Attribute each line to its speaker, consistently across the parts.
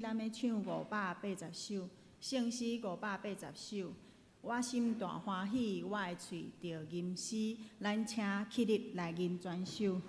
Speaker 1: 咱欲唱580首，聖詩580首。我心大歡喜，我的喙著吟詩，咱請起立來吟全首。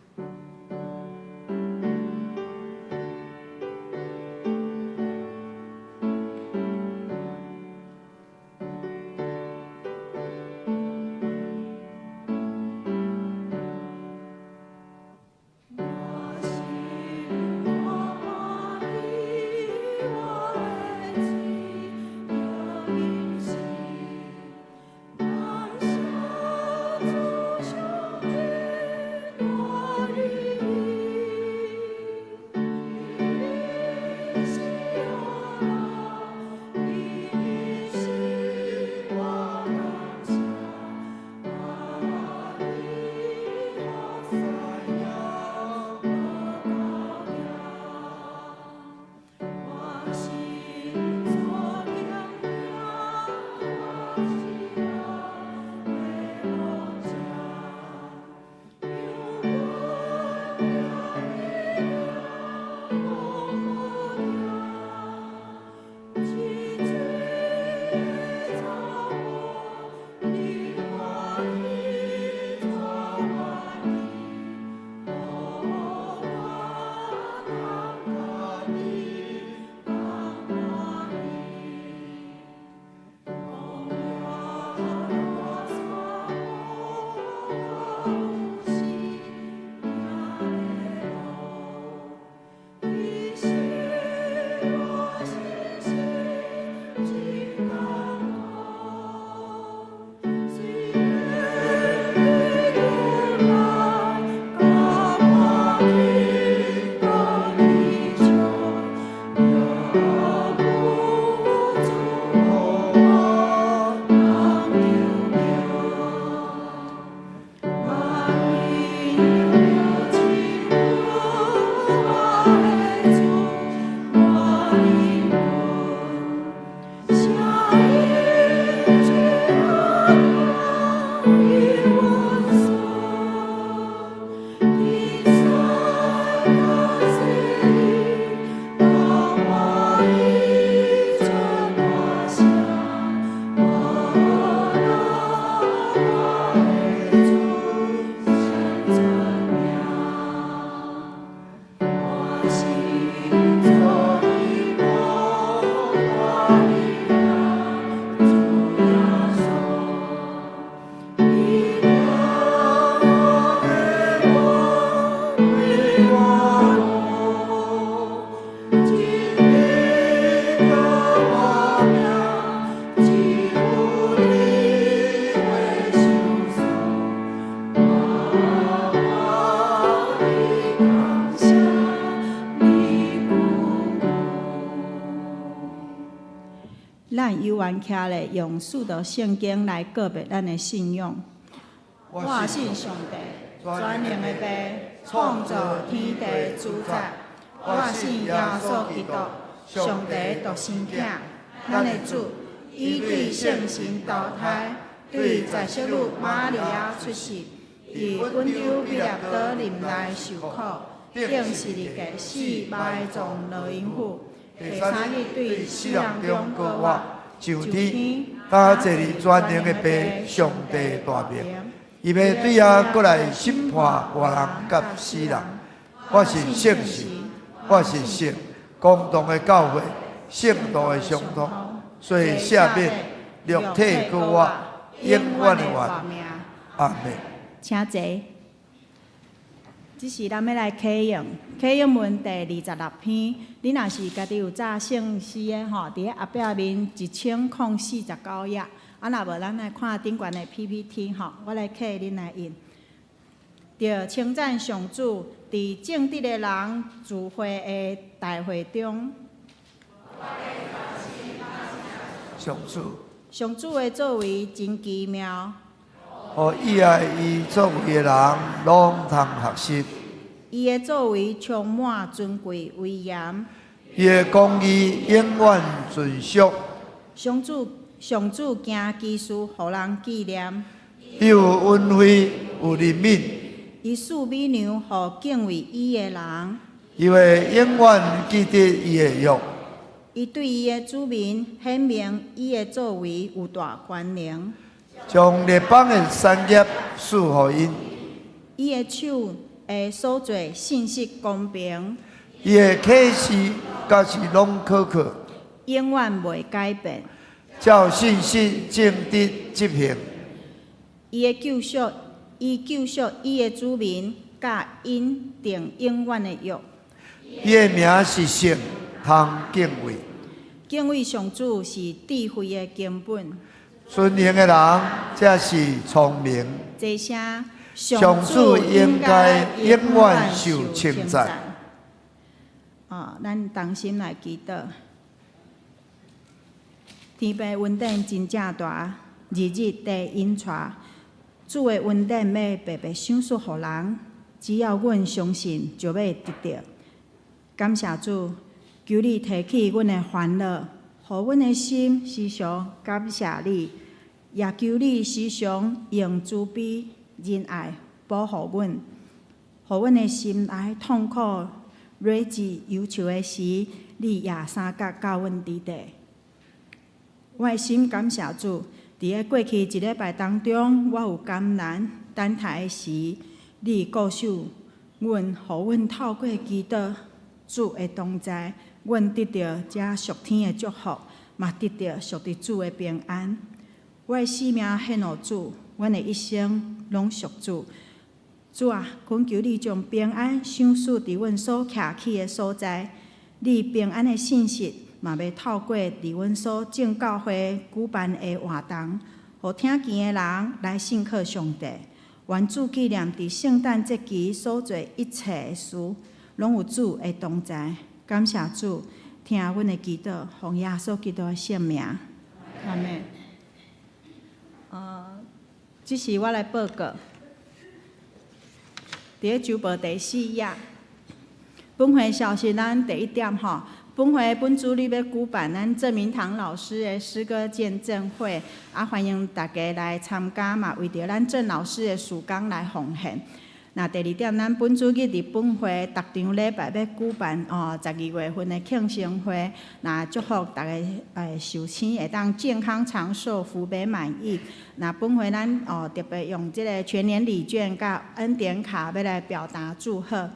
Speaker 1: 咱猶原徛咧，用使徒聖經來告白咱的信仰。我信上帝，全能的父，創造天地主宰。我信耶穌基督，上帝獨生囝，咱的主，伊對聖神投胎，對十色女瑪利亞出世，佇本丟彼拉多任內受苦，釘十字架死埋葬落陰府，第三日對死人中復活，
Speaker 2: 上天，佮坐佇全能的父上帝大明，伊欲對遐閣來審判活人佮死人。我信聖神，我信聖公同的教會，聖徒的相通，罪赦免，肉體復活，永遠的活命。阿們。
Speaker 1: 請坐。這時咱欲來啟用啟用文第26篇。你若是家己有紮聖詩的吼，佇咧後壁面1049頁。啊，若無咱來看頂懸的 PPT 吼，我來替恁來印。著稱讚上主，佇正直的人聚會的大會中。
Speaker 2: 上主。
Speaker 1: 上主的作為真奇妙。
Speaker 2: 予喜愛伊作為的人，攏通學習。
Speaker 1: 伊的作為充滿尊貴威嚴。
Speaker 2: 伊的公義永遠存續。
Speaker 1: 上主，上主行奇事，予人紀念。
Speaker 2: 伊有恩惠，有憐憫。
Speaker 1: 伊賜美糧，予敬畏伊的人。
Speaker 2: 伊會永遠記得伊的約。
Speaker 1: 伊對伊的子民顯明伊的作為有大權能。
Speaker 2: 將列邦的產業賜予𪜶。
Speaker 1: 伊的手的所做信實公平。
Speaker 2: 伊的啟示敢是攏可靠。
Speaker 1: 永遠袂改變。
Speaker 2: 照信實正直執行。
Speaker 1: 伊的救贖，伊救贖伊的子民，佮𪜶訂永遠的約。
Speaker 2: 伊的名是聖，通敬畏。
Speaker 1: 敬畏上主是智慧的根本。
Speaker 2: 遵行的人才是聰明。
Speaker 1: 齊聲。
Speaker 2: 上主應該永遠受稱讚。
Speaker 1: 啊，咱同心來祈禱。天父恩典真正大，日日地引帶。主的恩典欲白白賞賜予人，只要阮相信，就欲得著。感謝主，求你提起阮的煩惱，予阮的心時常感謝你，也求你時常用慈悲仁愛保護阮，予阮的心內痛苦、睿智、憂愁的時，你也相佮佮阮佇底。我的心感謝主，佇咧過去一禮拜當中，我有艱難等待的時，你顧守阮，予阮透過祈禱主的同在，阮得著這屬天的祝福，嘛得著屬佇主的平安。我的性命獻予主，阮的一生攏屬主。主啊，懇求你將平安賞賜佇阮所徛起的所在，你平安的信息嘛欲透過佇阮所眾教會舉辦的活動，予聽見的人來信靠上帝。願主紀念佇聖誕節期所做一切的事，攏有主的同在。感謝主，聽阮的祈禱，奉耶穌基督的聖名。阿們。這是我來報告。佇咧週報第四頁，本會消息咱第一點吼，本會本主日欲舉辦咱鄭明堂老師的詩歌見證會，啊，歡迎大家來參加嘛，為著咱鄭老師的事工來奉獻。那第二點，咱本主日佇本會逐場禮拜欲舉辦哦12月份的慶生會，那祝福逐家壽星會當健康長壽、福美滿意。那本會咱哦特別用這个全年禮券佮恩典卡欲來表達祝賀。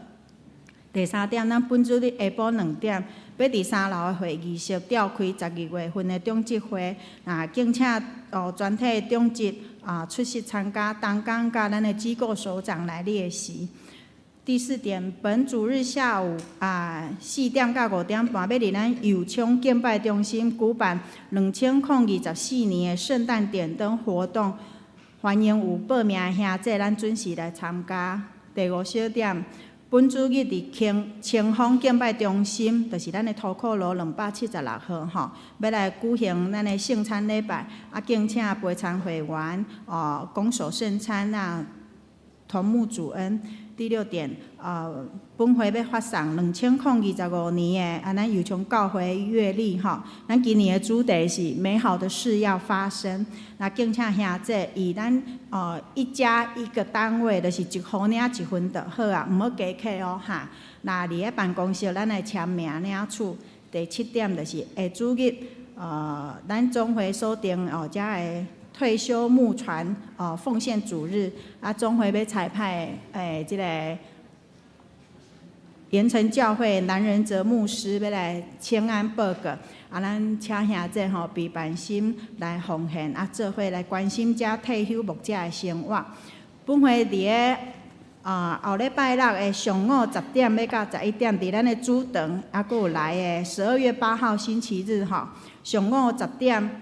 Speaker 1: 第三點，咱本主日下晡2點，欲佇三樓的會議室召開12月份的長執會，那敬請哦全體長執啊出席參加，同工佮咱的機構首長來列席。第四點，本主日下午啊4點到5點半，欲佇咱右昌敬拜中心舉辦2024年的聖誕點燈活動，歡迎有報名的兄弟，咱準時來參加。第五小點，本主日佇清清風敬拜中心，就是咱的塗庫路276號吼，欲來舉行咱的聖餐禮拜，啊，敬請陪餐會員哦，共守聖餐啊，同沐主恩。第六點，本會欲發送2025年的啊，咱右昌教會月曆吼，咱今年的主題是美好的事要發生。那敬請兄弟以咱一家一個單位，就是一戶領一份就好啊，毋好加客哦哈。那佇咧辦公室，咱來簽名領取。第七點就是下主日，咱總會所定哦，遮个退休牧傳哦，奉獻主日啊，總會欲差派這个鹽埕教會南仁哲牧師欲來請安報告，啊，咱請兄弟吼備辦心來奉獻，啊，做伙來關心遮退休牧者的生活。本會佇咧啊後禮拜六的上午10點欲到11點，佇咱的主堂，啊，閣有來的12月8號星期日吼，上午十點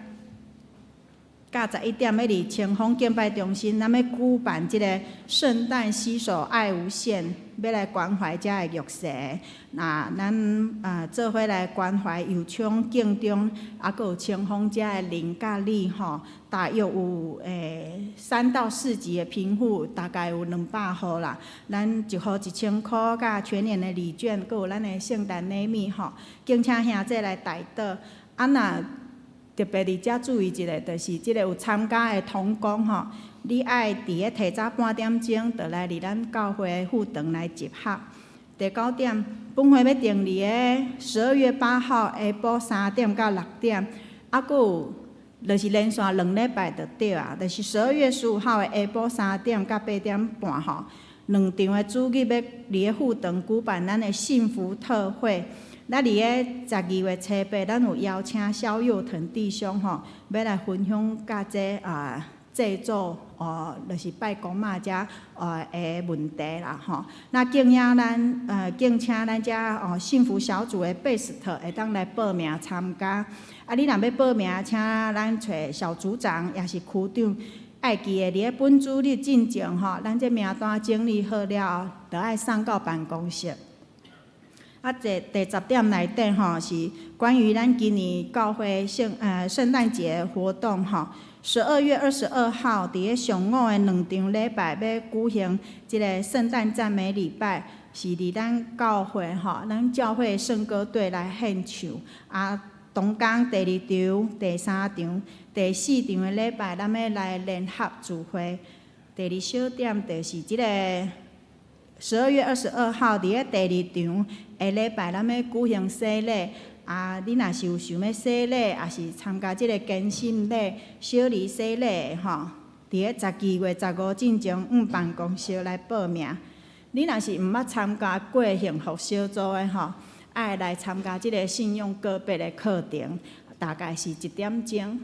Speaker 1: 到十一點，欲佇清風敬拜中心，咱欲舉辦這个聖誕攜手愛無限，欲來關懷遮个弱勢。那咱啊做伙來關懷右昌敬中，啊，閣有清風遮个鄰佮里吼，大約有3到4級的貧戶，大概有200戶啦。咱一戶1000箍，佮全年的禮券，閣有咱的聖誕禮物吼，敬請兄弟來代禱。啊，若特別佇遮注意一下，就是這个有參加的同工吼，你愛佇咧提早半點鐘，就來佇咱教會副堂來集合。第九點，本會欲定佇个12月8號下晡3點到6點，啊，閣有就是連續兩禮拜就對啊，就是12月15號的下晡3點到8點半吼，兩場的主日欲佇个富長舉辦咱的幸福特會。咱佇个12月初八，咱有邀請蕭佑騰弟兄吼，欲來分享佮這啊製作哦，就是拜公媽遮的問題啦吼。那敬請咱敬請咱遮哦幸福小組的 best 會當來報名參加。啊，你若欲報名，請咱揣小組長，抑是區長，愛記得佇个本主日進前吼，咱這名單整理好了後，著愛送到辦公室。啊，第十點內底吼，是關於咱今年教會聖誕節活動吼。12月22號，佇个上午的兩場禮拜，欲舉行這个聖誕讚美禮拜，是佇咱教會吼，咱教會聖歌隊來獻唱。啊，同工第二場、第三場、第四場的禮拜，咱欲來聯合聚會。第二小點就是這个12月22號，佇个第二場的禮拜，咱欲舉行洗禮。啊，你若是有想欲洗禮，抑是參加這个堅信禮、小兒洗禮的吼，佇个12月15進前，往辦公室來報名。你若是毋捌參加過幸福小組的吼，愛來參加這个信用告白的課程，大概是1點鐘。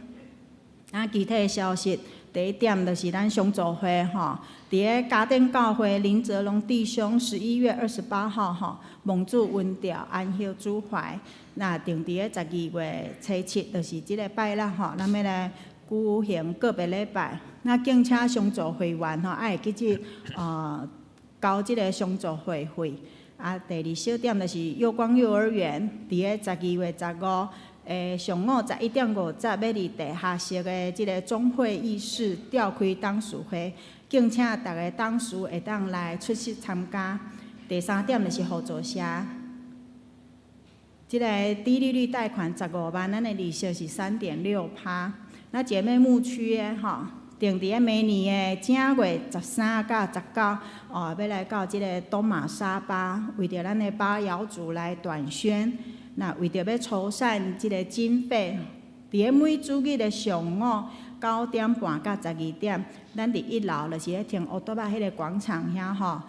Speaker 1: 啊，其他的消息，第一點就是咱上組會吼，佇个嘉典教會林澤龍弟兄11月28號吼，蒙主恩召安息主懷。那定佇个12月初七，就是這个拜六吼，咱欲來舉行告別禮拜。那敬請上組會員吼，愛會記得交這个上組會費。啊，第二小點就是幼光幼兒園，佇个12月15上午11點50，欲佇地下室的這个總會議室召開董事會，敬請逐个董事會當來出席參加。第三點就是互助社，這个低利率貸款十五萬，咱的利息是3.6趴。那姐妹牧區的吼，定佇个明年的正月13到19，哦，欲來到這个東馬沙巴，為著咱的巴瑤族來短宣。那為著欲籌善這个經費，佇个每主日的上午9點半到12點，咱佇一樓就是咧停烏多仔彼个廣場遐吼，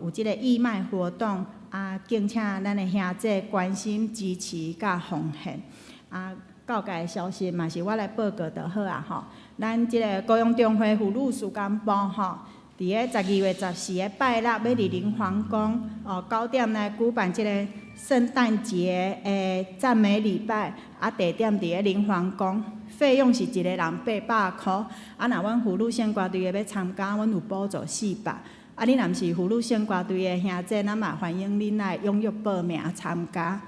Speaker 1: 有這个義賣活動，啊，敬請咱的兄弟關心支持佮奉獻。啊，教界的消息嘛是我來報告就好啊吼。咱這个高雄中會婦女事工部吼，佇个12月14的拜六，欲佇林皇宮哦9點來舉辦這个聖誕節的讚美禮拜，啊，地點佇个林皇宮，費用是一个人800箍。啊，若阮婦女聖歌隊的欲參加，阮有補助400。啊，你若毋是婦女聖歌隊的兄弟，咱嘛歡迎恁來踴躍報名參加。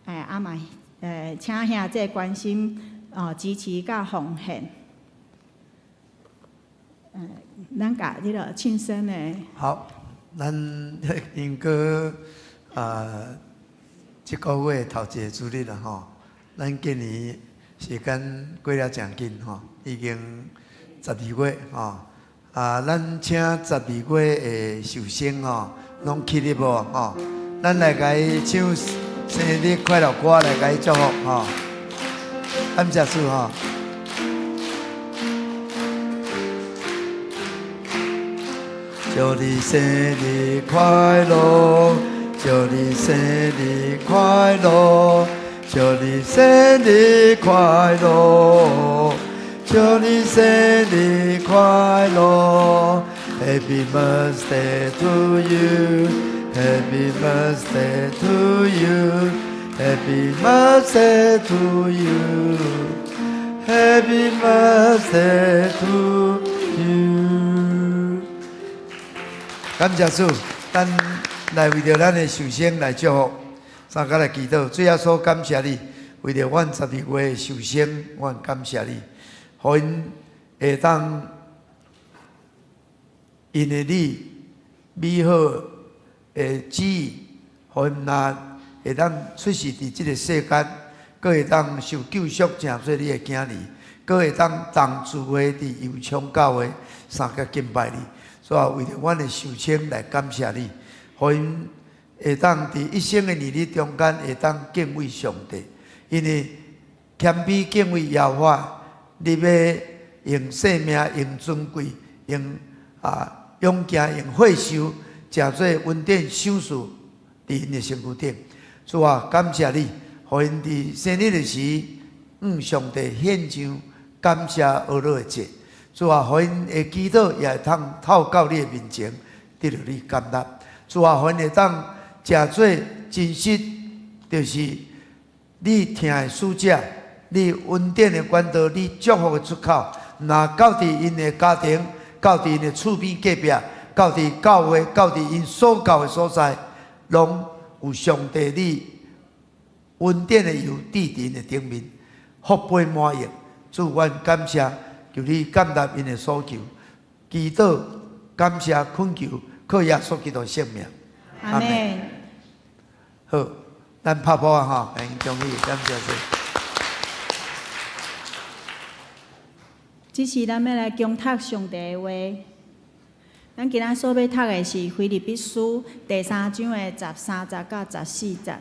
Speaker 1: 哎，啊嘛，請兄弟關心哦，支持佮奉獻。咱共這个慶生的。
Speaker 2: 好，咱應該啊，這個月頭一個主日啦吼，咱今年時間過了誠緊吼，已經十二月吼，啊，咱請十二月的壽星吼，攏起立無吼？咱來共伊唱生日快樂歌來共伊祝福吼，感謝主吼。祝你生日快樂，祝你生日快樂，祝你生日快樂，祝你生日快樂。Happy birthday to you, Happy birthday to you, Happy birthday to you, Happy birthday to you。感謝主，咱來為著咱的壽星來祝福，三個來祈禱。主耶穌，感謝你，為著阮十二月的壽星，阮感謝你，予𪜶會當因為你美好的旨意，予𪜶若會當出世佇這个世間，閣會當受救贖，成做你的囝兒，閣會當同聚會佇油昌教會相佮敬拜你。所以為著阮的壽星來感謝你，予𪜶 會當佇一生的年日中間會當敬畏上帝，因為謙卑敬畏耶和華，你欲用性命、用尊貴、用勇健、用血壽，成做恩典賞賜佇𪜶的身軀頂。主啊，感謝你，予𪜶佇生日的時，向上帝獻上感謝哀樂的祭。主啊，予𪜶的祈禱也會通透到你的面前，得著你接納。主啊，予𪜶會當成做真實，就是你疼的使者，你恩典的管道，你祝福的出口，若到佇𪜶的家庭，到佇𪜶的厝邊隔壁，到佇教會，到佇𪜶所到的所在，攏有上帝你恩典的油滴佇𪜶的頂面，福杯滿溢。主，阮感謝，求你接納𪜶的所求，祈禱、感謝、懇求，靠耶穌基督聖名。
Speaker 1: 阿們。
Speaker 2: 好，咱拍噗仔吼，會恭喜，感謝主。
Speaker 1: 這時咱欲來恭讀上帝的話。咱今仔所欲讀的是《腓立比書》第三章的13節到14節。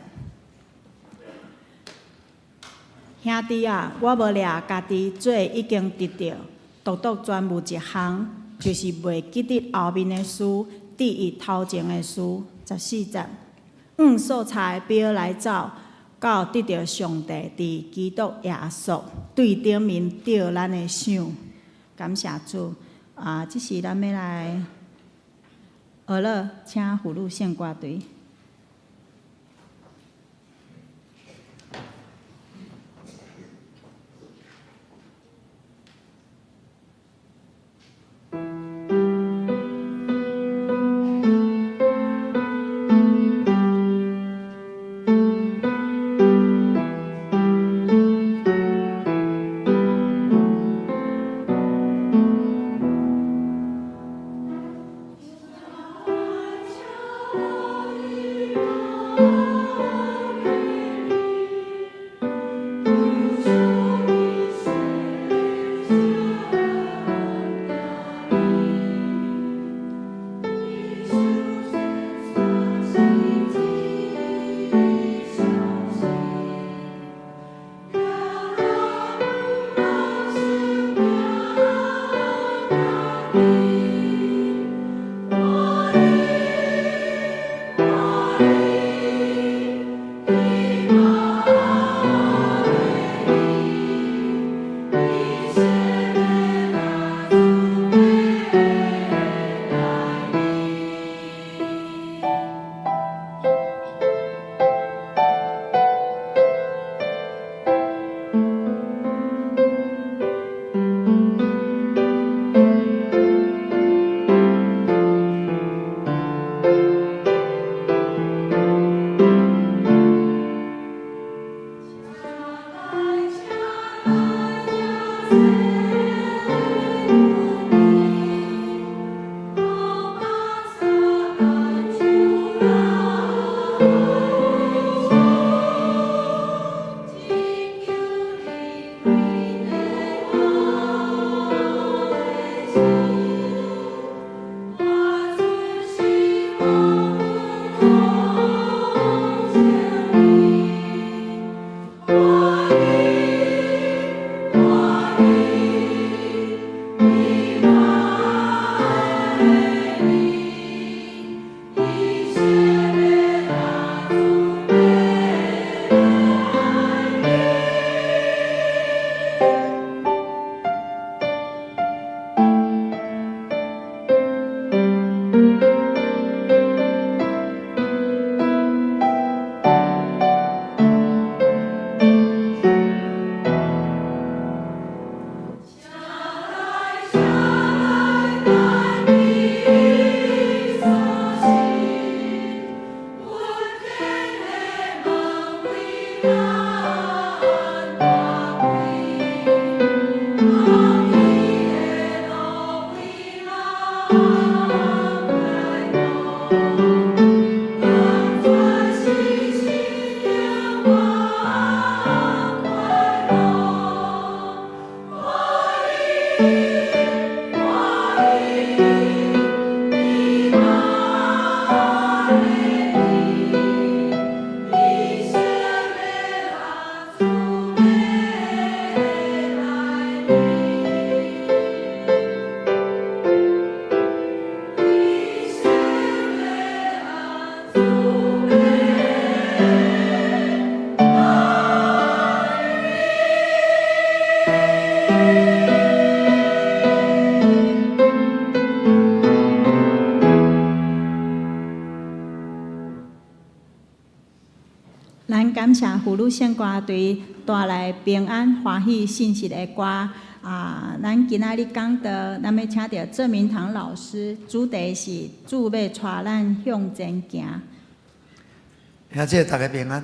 Speaker 1: 兄弟啊，我無掠家己做已經得著，獨獨專務一項，就是袂記得後面的事，注意頭前的事。14節，按所差的標來走，到得著上帝佇基督耶穌對頂面召咱的賞。感謝主！啊，這時咱欲來學了，請婦女聖歌隊。
Speaker 3: 我
Speaker 1: 感謝婦女聖歌隊帶來平安歡喜信實的歌。啊，咱今仔日講道，咱欲請著鄭明堂老師，主題是主欲帶咱向前行。
Speaker 2: 兄姊，逐家平安。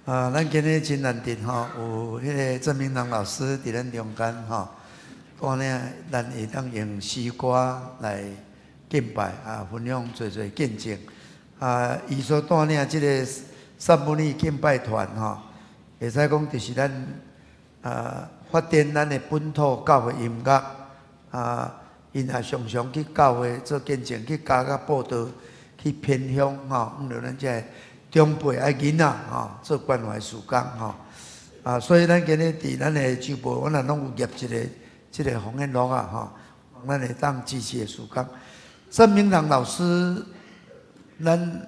Speaker 2: 啊，咱今日真難得吼，有彼个鄭明堂老師佇咱中間吼，講呢，咱會當用詩歌來敬拜啊，分享濟濟見證。啊，伊所帶領這个撒母耳敬拜團吼，會使講就是咱啊發展咱的本土教會音樂啊，𪜶也常常去教會做見證，去加甲佈道，去偏鄉吼，向著咱這个長輩愛囡仔吼做關懷事工吼。啊，所以咱今日佇咱的周報，阮也攏有貼一个這个奉獻錄啊吼，咱會當支持的事工。鄭明堂老師，咱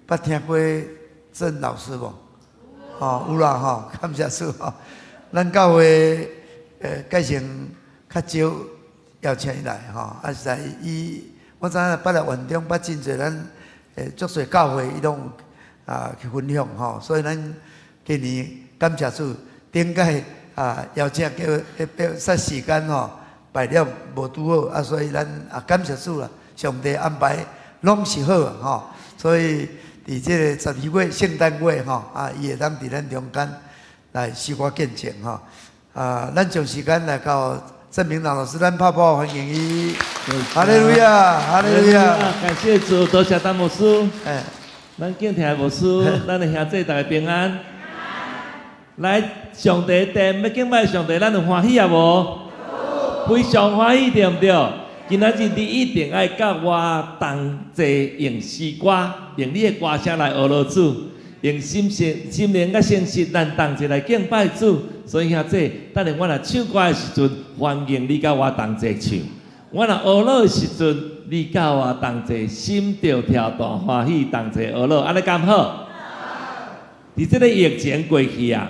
Speaker 2: 捌聽過鄭老師無？吼，有啦吼，感謝主吼。咱教會改成較少邀請伊來吼，啊實在伊，我知影捌來縣中，捌真濟咱足濟教會，伊攏有啊去分享吼，所以咱今年感謝主，頂擺啊邀請叫彼煞時間吼排了無拄好，啊所以咱啊感謝主啦，上帝安排攏是好吼，所以佇這个12月聖誕月吼，啊伊會當佇咱中間來詩歌見證吼，啊，咱將時間來交鄭明堂老師，咱拍拍歡迎伊。哈利路亞，哈利路亞，
Speaker 3: 感謝主，多謝陳牧師。
Speaker 2: 哎，
Speaker 3: 咱敬聽牧師，咱的兄弟逐家平安。來，上帝殿欲敬拜上帝，咱有歡喜啊無？非常歡喜，對毋對？今仔日你一定愛佮我同齊用詩歌，用你的歌聲來呵咾主，用心心心靈佮誠實，咱同齊來敬拜主。所以兄弟，等下我若唱歌的時陣，歡迎你佮我同齊唱；我若呵咾的時陣，你佮我同齊心著跳動，歡喜同齊呵咾，按呢敢好？佇這个疫情過去啊，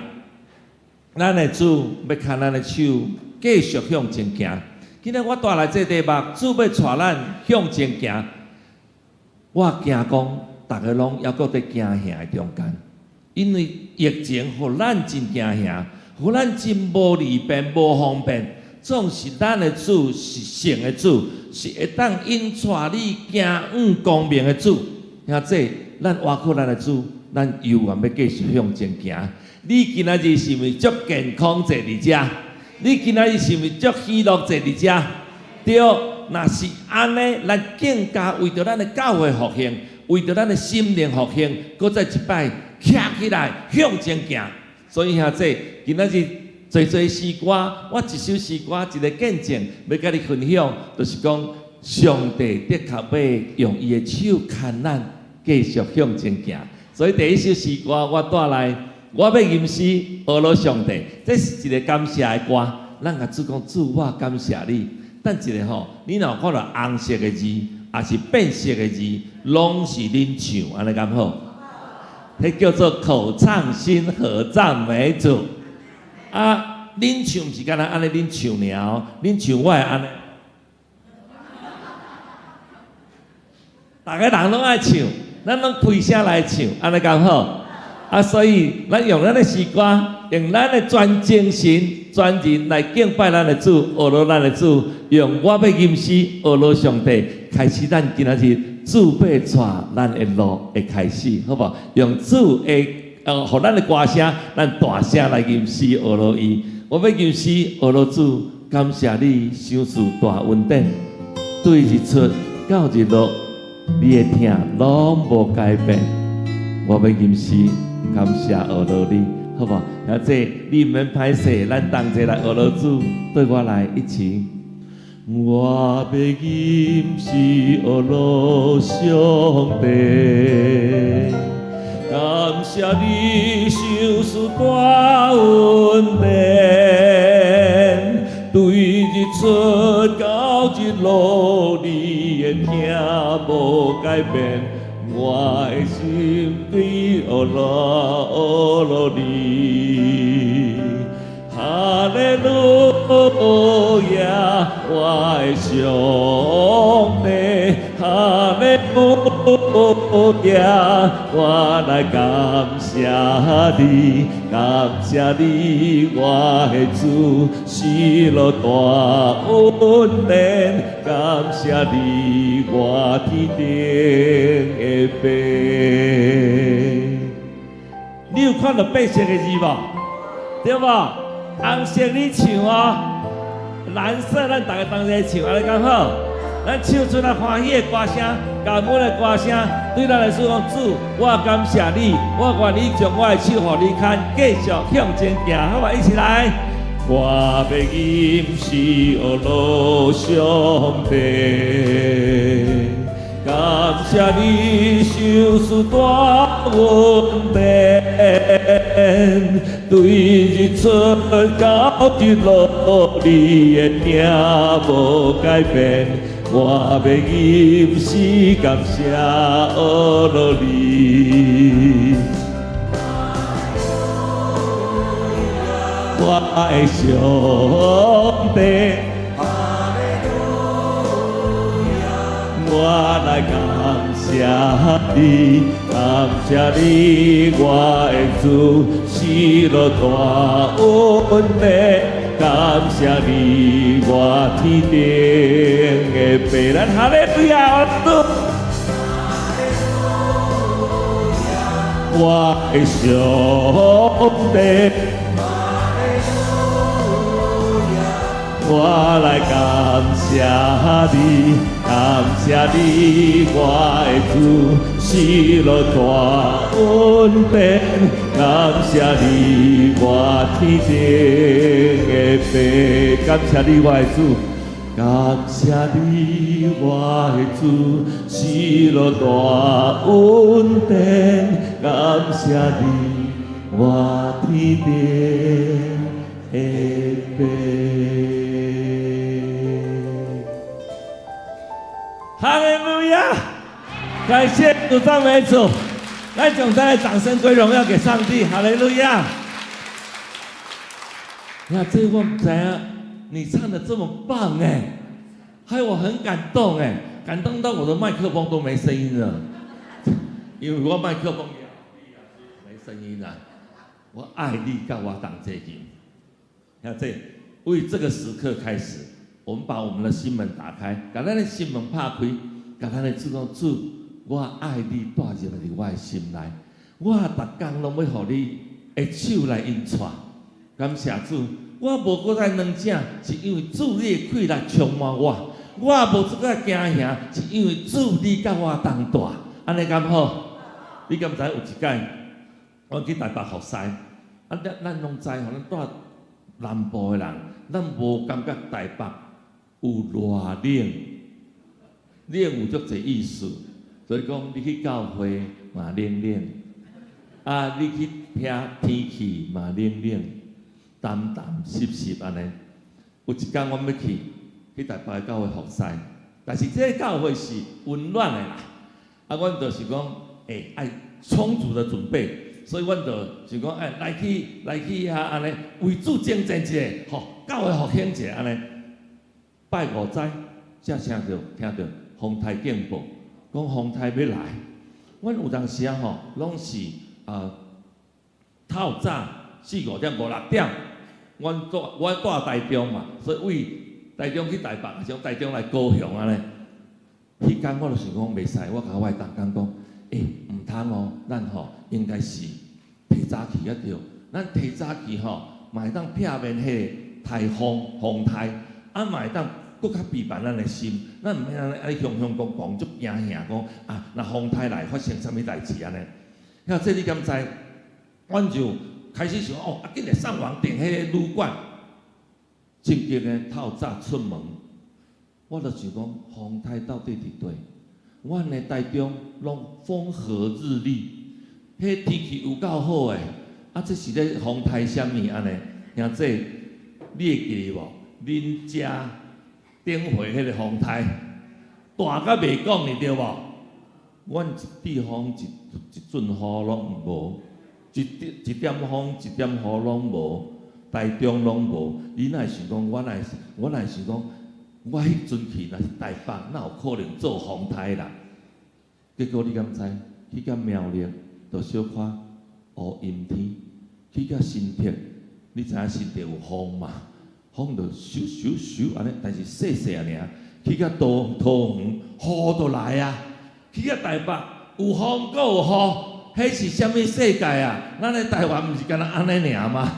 Speaker 3: 咱的主欲牽咱的手，繼續向前行。今日我帶來這題目，主欲帶咱向前行。我驚講，逐家攏猶閣佇驚嚇的中間，因為疫情予咱真驚嚇，予咱真無利便、無方便。總是咱的主是聖的主，是會當引帶你行往光明的主。兄弟，咱倚靠咱的主，咱猶原欲繼續向前行。你今仔日是毋是足健康坐佇遮？你今仔日是毋是足喜樂坐佇遮？對，若是按呢，咱更加為著咱的教會復興，為著咱的心靈復興，閣再一擺徛起來向前行。所以兄弟，今仔日濟濟詩歌，我一首詩歌一个見證，欲佮你分享，就是講上帝的確欲用伊的手牽咱繼續向前行。所以第一首詩歌我帶來，我欲吟詩呵咾上帝，這是一个感謝的歌。咱共主講，主我感謝你。等一下吼，你若有看著紅色的字，抑是變色的字，攏是恁唱，按呢敢好？彼叫做口唱心和讚美主。啊，恁唱毋是干焦按呢恁唱爾，恁唱我會按呢。逐个人攏愛唱，咱攏開聲來唱，按呢敢好？啊，所以咱用咱的詩歌，用咱的全精神、全人來敬拜咱的主，呵咾咱的主，用我欲吟詩呵咾上帝，開始咱今仔日主欲帶咱的路的開始，好無？用主的予咱的歌聲，咱大聲來吟詩呵咾伊。我欲吟詩呵咾主，感謝你賞賜大恩典，對日出到日落，你的疼攏無改變。我欲吟詩感謝呵咾你，好無？啊，這你毋免歹勢，咱同齊來呵咾主，對我來一起。我欲吟詩呵咾上帝，感謝你賞賜大恩典，對日出到日落，你的疼無改變，我的心對呵咾呵咾你。哈利路亞，我的上帝，哈利路亞，我來感謝你，感謝你，我的主，施落大恩典，感謝你，我天頂的父。你有看著白色的字無？對無？紅色你唱哦，藍色咱逐家同齊唱，按呢敢好？咱唱出來歡喜的歌聲，感恩的歌聲，對咱來說講，主，我感謝你，我願意將我的手予你牽，繼續向前行，好無？一起來。我欲吟詩呵咾上帝，感謝你賞賜大恩典，對日出到日落，你的疼無改變。我欲吟詩感謝呵咾你，我的上帝，我來感謝你，感謝你，我的主，施落大恩典，感謝你，我天頂的父，咱哈利路亞，我的上帝。我來感謝你，感謝你，我的主，施落大恩典，感謝你，我天頂的父，感謝你，我的主，感謝你，我的主，施落大恩典，感謝你，我天頂的父。哈利路亞！感謝主，讚美主，來，總帶來掌聲歸榮耀給上帝。哈利路亞！你看這我毋知影，你唱得這麼棒哎，害我很感動哎，感動到我的麥克風都沒聲音了，因為我麥克風沒聲音了。我愛你，佮我同齊行。看這，為這個時刻開始，我們把我們的心門打開，共咱的心門拍開，共咱的主講，主，我愛你帶入來我的心內，我逐工攏欲予你的手來引帶。感謝主，我無閣再軟正，是因為主你的氣力充滿我，我無這個驚嚇，是因為主你佮我同在，按呢敢好？你敢知有一擺，我去台北服侍，啊，咱攏知吼，咱住南部的人，咱無感覺台北有偌冷，冷有足濟意思，所以講你去教會嘛冷冷，啊，你去聽天氣嘛冷冷，澹澹濕濕按呢。有一工阮欲去台北的教會服侍，但是這个教會是溫暖的啦，啊，阮就是講，愛充足的準備，所以阮就想講，來去遐按呢，為主征戰一下，吼，教會復興一下按呢。拜五早，才聽著風颱警報，講風颱欲來。阮有當時啊吼，攏是啊透早四五點五六點，阮住台中嘛，所以為台中去台北，從台中來高雄按呢。彼工我就想講袂使，我共我的同工講，毋通哦，咱吼應該是提早去才對，咱提早去吼，嘛會當避免彼个颱風風颱，啊嘛會當閣較備辦咱的心，咱毋免按呢按呢雄雄講講足驚嚇講啊，若風颱來發生啥物代誌按呢？遐這你敢知？阮就開始想哦，啊緊來送人訂彼个旅館，正經的透早出門，我就想講風颱到底佇佗？阮的台中攏風和日麗，彼天氣有夠好的，啊這是咧風颱啥物按呢？兄弟，你會記得無？恁遮頂回彼个風颱大甲袂講呢，對無？阮一地方一陣雨攏無，一點風一點雨攏無，台中攏無。你若會想講，我若會想講，我彼陣去若是台北，哪有可能做風颱啦？結果你敢知？去到苗栗，就小可烏陰天；去到新竹，你知影新竹有風嘛？風就咻咻咻按呢，但是細細爾。去到桃園，雨就來啊！去到台北，有風閣有雨，彼是啥物世界啊？咱咧台灣毋是干焦按呢爾嗎？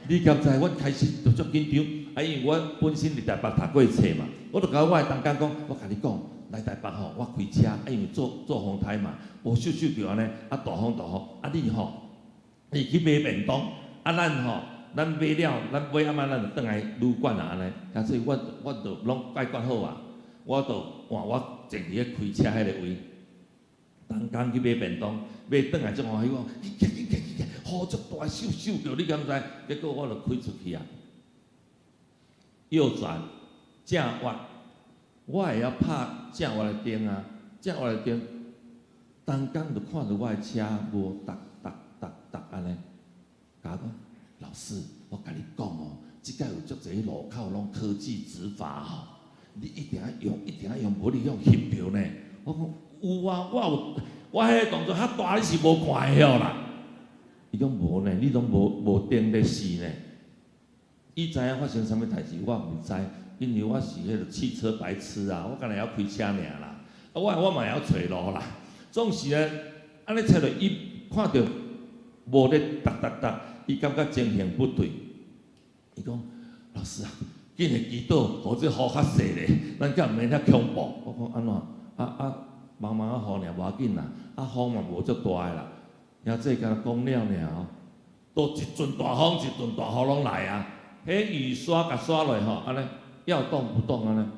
Speaker 3: 你敢知？阮開始就足緊張，啊，因為我本身佇台北讀過冊嘛，我就共我的同工講，我共你講，來台北吼，我開車，啊，因為做風颱嘛，無咻咻叫按呢，啊，大風大雨，啊，你吼，你去買便當，啊，咱吼，咱買了，咱買暗仔，咱就轉來旅館啊，按呢，啊，所以我就攏解決好啊，我就換我坐佇咧開車彼个位，同工去買便當，買轉來足歡喜，我講，緊緊緊緊緊，雨足大，咻咻叫，你敢知？結果我就開出去啊，右轉正彎，我會曉拍正彎的燈啊，正彎的燈，同工就看著我的車無逐逐逐逐按呢，共我講，老師，我共你講哦，這擺有足濟路口攏科技執法吼，你一定愛用，一定愛用，無你予翕著呢。我講有啊，我有，我彼个動作較大，你是無看會曉啦。伊講無呢，你攏無燈咧試呢。伊知影發生啥物代誌，我毋知，因為我是彼个汽車白痴啊，我干焦會曉開車爾啦。啊，我嘛會曉揣路啦。總是呢，按呢揣落，伊看著無咧逐逐逐，伊感覺情形不對。伊講老師啊，緊來祈禱，予這雨較細咧，咱才毋免遐恐怖。我講按怎？啊啊，茫茫仔雨爾，無要緊啦，啊風嘛無足大的啦。兄弟敢若講了爾吼，都一陣大風，一陣大雨攏來啊！彼雨刷共刷落吼，按呢要動不動按呢。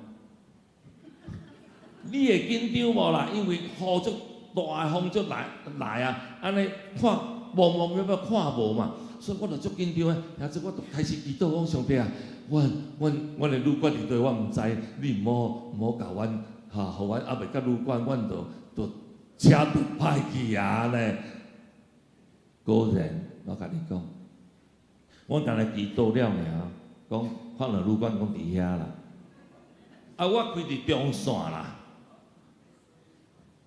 Speaker 3: 你會緊張無啦？因為雨足大，風足來來啊，按呢看茫茫渺渺看無嘛，所以我就足緊張的。兄弟我就開始祈禱，講上帝啊，阮的旅館佇佗，我毋知，你毋好共阮哈，予阮猶未到旅館，阮就車就歹去啊呢。果然，我共你講，我干焦祈禱了爾，講看到旅館講佇遐啦，啊，我開佇中線啦，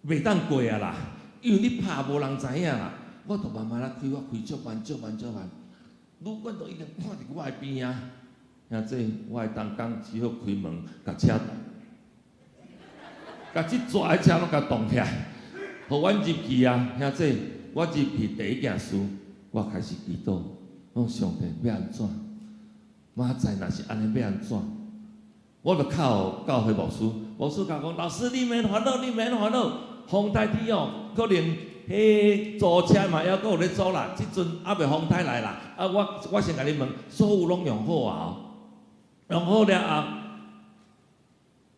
Speaker 3: 袂當過啊啦，因為你拍無人知影啦，我就慢慢仔開，我開足慢足慢足慢，旅館都已經看佇我的邊啊，兄弟，我的同工只好開門，共車，共這逝的車攏共擋起來，予阮入去啊，兄弟，我入去第一件事，我開始祈禱，講上帝欲按怎？明仔載若是按呢欲按怎？我就敲教會牧師，牧師共我講，老師你免煩惱，你免煩惱，風颱天哦，可能彼租車嘛猶閣有咧租啦，這陣猶未風颱來啦。啊，我先共你問，所有攏用好啊？用好了後，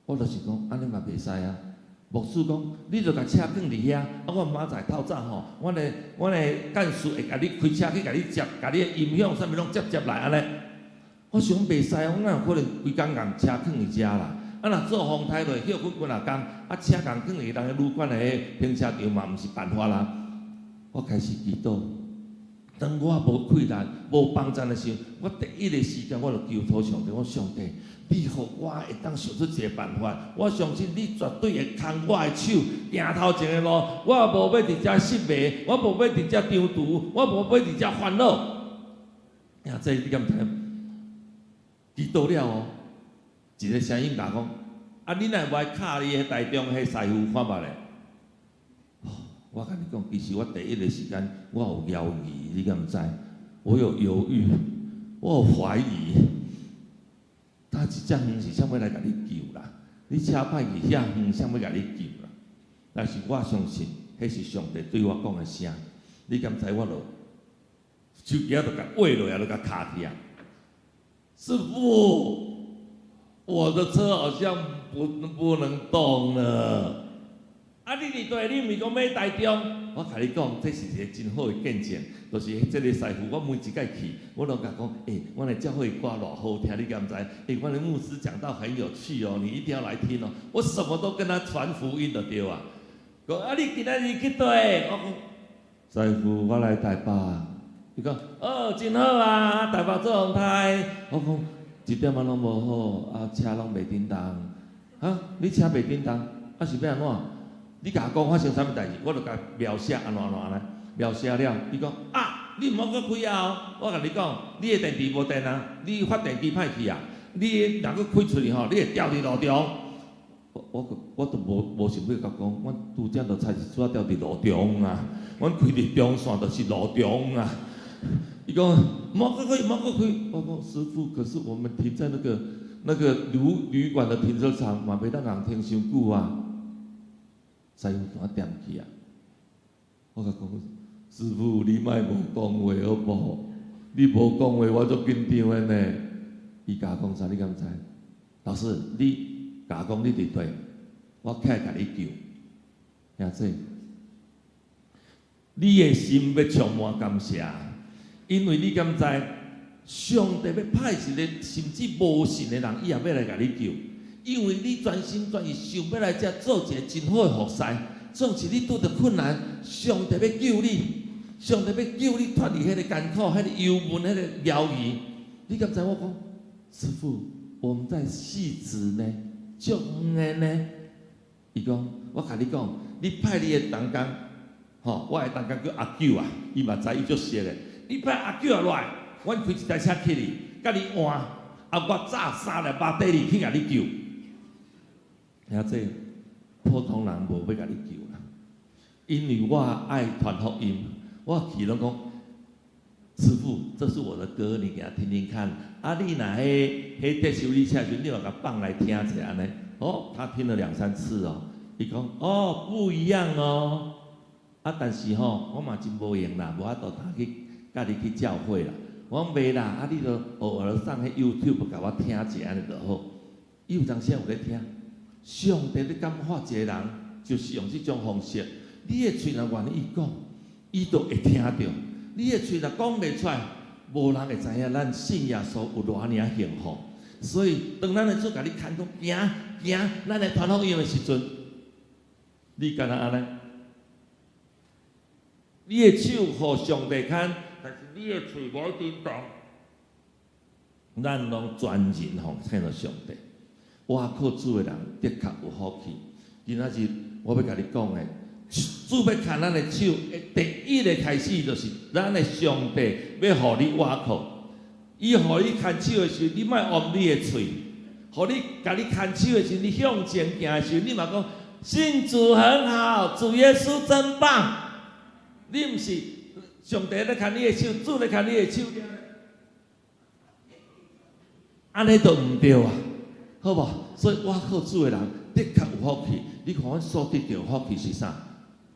Speaker 3: 我就是講按呢嘛袂使啊。牧師講，你就共車囥佇遐，啊，我明仔載透早吼，阮的幹事會共你開車去共你接，共你的音響啥物攏接接來按呢。我想袂使，我哪有可能規工共車囥佇遮啦？啊，若做風颱落，歇睏幾若工，啊，車共囥佇人的旅館的彼停車場嘛，毋是辦法啦。我開始祈禱，當我無氣力、無幫贊的時陣，我第一個時間我就求托上帝，我上帝，你予我會當想出一個辦法，我相信你絕對會牽我的手，行頭前的路。我無欲佇遮失迷，我無欲佇遮張櫥，我無欲佇遮煩惱。呀，這你敢毋知？祈禱了哦，一個聲音共我講：啊，你若無愛敲你彼台中彼師傅看覓咧？我共你講，其實我第一個時間我有猶豫，你敢毋知？我有猶豫，我有懷疑。但這遮遠是啥物來共你救啦？你車歹去遐遠，啥物共你救啦？但是我相信，彼是上帝對我講的聲。你敢知我就手機仔就共挖落來，就共敲去啊！師傅，我的車好像不能動了。啊！你佇佗，你毋是講欲台中？我共你講，這是一個真好的見證，就是這個師傅，我每一擺去，我攏共講，欸，阮的教會歌偌好聽，你敢知？欸，阮的牧師講道很有趣哦，你一定要來聽哦。我什麼都跟他傳福音就對啊。講啊，你今仔日去佗？我講，師傅，我來台北。伊講，哦，真好啊，台北做風颱。我講，一點仔攏無好，啊，車攏袂振動。啊，你車袂振動，啊是欲按怎？你共我講發生啥物代誌，我就共描寫按怎按怎按呢，描寫了，伊講啊，你毋好閣開啊！我共你講，你的電池無電啊，你發電機歹去啊，你若閣開出去吼，你會掉佇路中。我都無想欲共講，阮拄才就菜市仔掉佇路中啊，阮開佇中線就是路中啊。伊講毋好閣開，毋好閣開。我講師傅，可是我們停在那個旅館的停車場，嘛袂當共停傷久啊。師傅怎踮去啊？我共講，師傅，你莫無講話好無？你無講話，我足緊張的呢。伊共我講啥？你敢知？老師，你共我講你佇佗，我起來共你救。兄弟，你的心欲充滿感謝，因為你敢知？上帝欲派一個甚至無信的人，伊也欲來共你救。因為你全心全意想欲來遮做一個真好的服侍，總是你拄著困難，上帝欲救你，上帝欲救你脫離彼个艱苦、彼個憂悶、彼個猶豫。你敢知我講，師傅，我們在汐止呢，足遠的呢。伊講，我共你講，你派你的同工，吼，我的同工叫阿九啊，伊嘛知伊足熟的。你派阿九啊來，阮開一台車去你，共你換，啊，我早三粒巴底去共你救。兄弟，普通人無欲共你救啦，因為我愛傳福音，我去攏講，師傅，這是我的歌，你給他聽聽看。啊，你若彼彼修理車時陣，你嘛共放來聽一下按呢。哦，他聽了兩三次哦，伊講哦不一樣哦。啊，但是吼，我嘛真無閒啦，無法度帶去佮你去教會啦。我講袂啦，啊，你就偶爾上彼 YouTube 共我聽一下按呢就好。伊有當時有咧聽。上帝咧感化一個人，就是用這種方式。你的喙若願意講，伊就會聽著。你的喙若講袂出來，無人會知影咱信耶穌有偌爾幸福。所以，當咱的主共你牽講行行，咱來傳福音的時陣，你敢若按呢？你的手予上帝牽，但是你的喙無振動。咱攏全人奉獻予上帝。倚靠主的人的確有福氣。今仔日我欲共你講的，主欲牽咱的手，第一个開始就是咱的上帝欲予你倚靠。伊予你牽手的時陣，你莫掩你的喙；予你共你牽手的時陣，你向前行的時陣，你嘛講信主很好，主耶穌真棒。你毋是上帝咧牽你的手，主咧牽你的手，按呢就毋對啊，好無？所以倚靠主的人的確有福氣。你看阮所得著福氣是啥？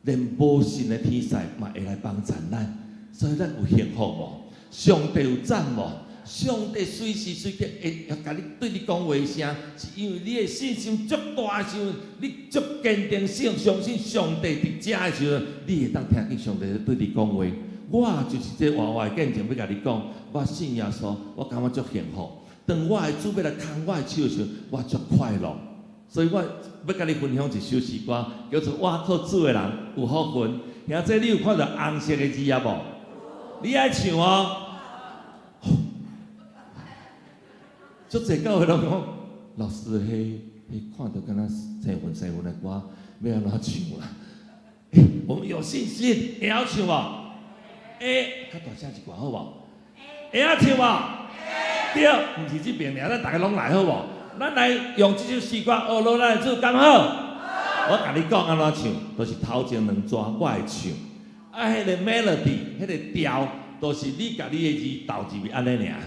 Speaker 3: 連無信的天使嘛會來幫贊咱，所以咱有幸福無？上帝有讚無？上帝隨時隨刻會共你對你講話聲，是因為你的信心足大的時陣，你足堅定信相信上帝佇遮的時陣，你會當聽見上帝對你講話。我就是這活活的見證，欲共你講，我信耶穌，我感覺足幸福。當我的主欲來牽我的手的時陣，我足快樂。所以我欲共你分享一首詩歌，叫做《倚靠主的人有福分》。兄弟，你有看著紅色的字仔無？你愛唱哦。足濟教會攏講，老師，彼彼看著敢若生分生分的歌，欲按怎唱啦？欸，我們有信心，會曉唱無？會，較大聲一寡好無？會曉唱無？對，毋是這邊爾，咱逐个攏來好無？咱來用這首詩歌學落咱的主，敢好？我共你講按怎唱，就是頭前兩逝我會唱。啊，彼個 melody，彼個調，就是你共你的字投入去按呢爾。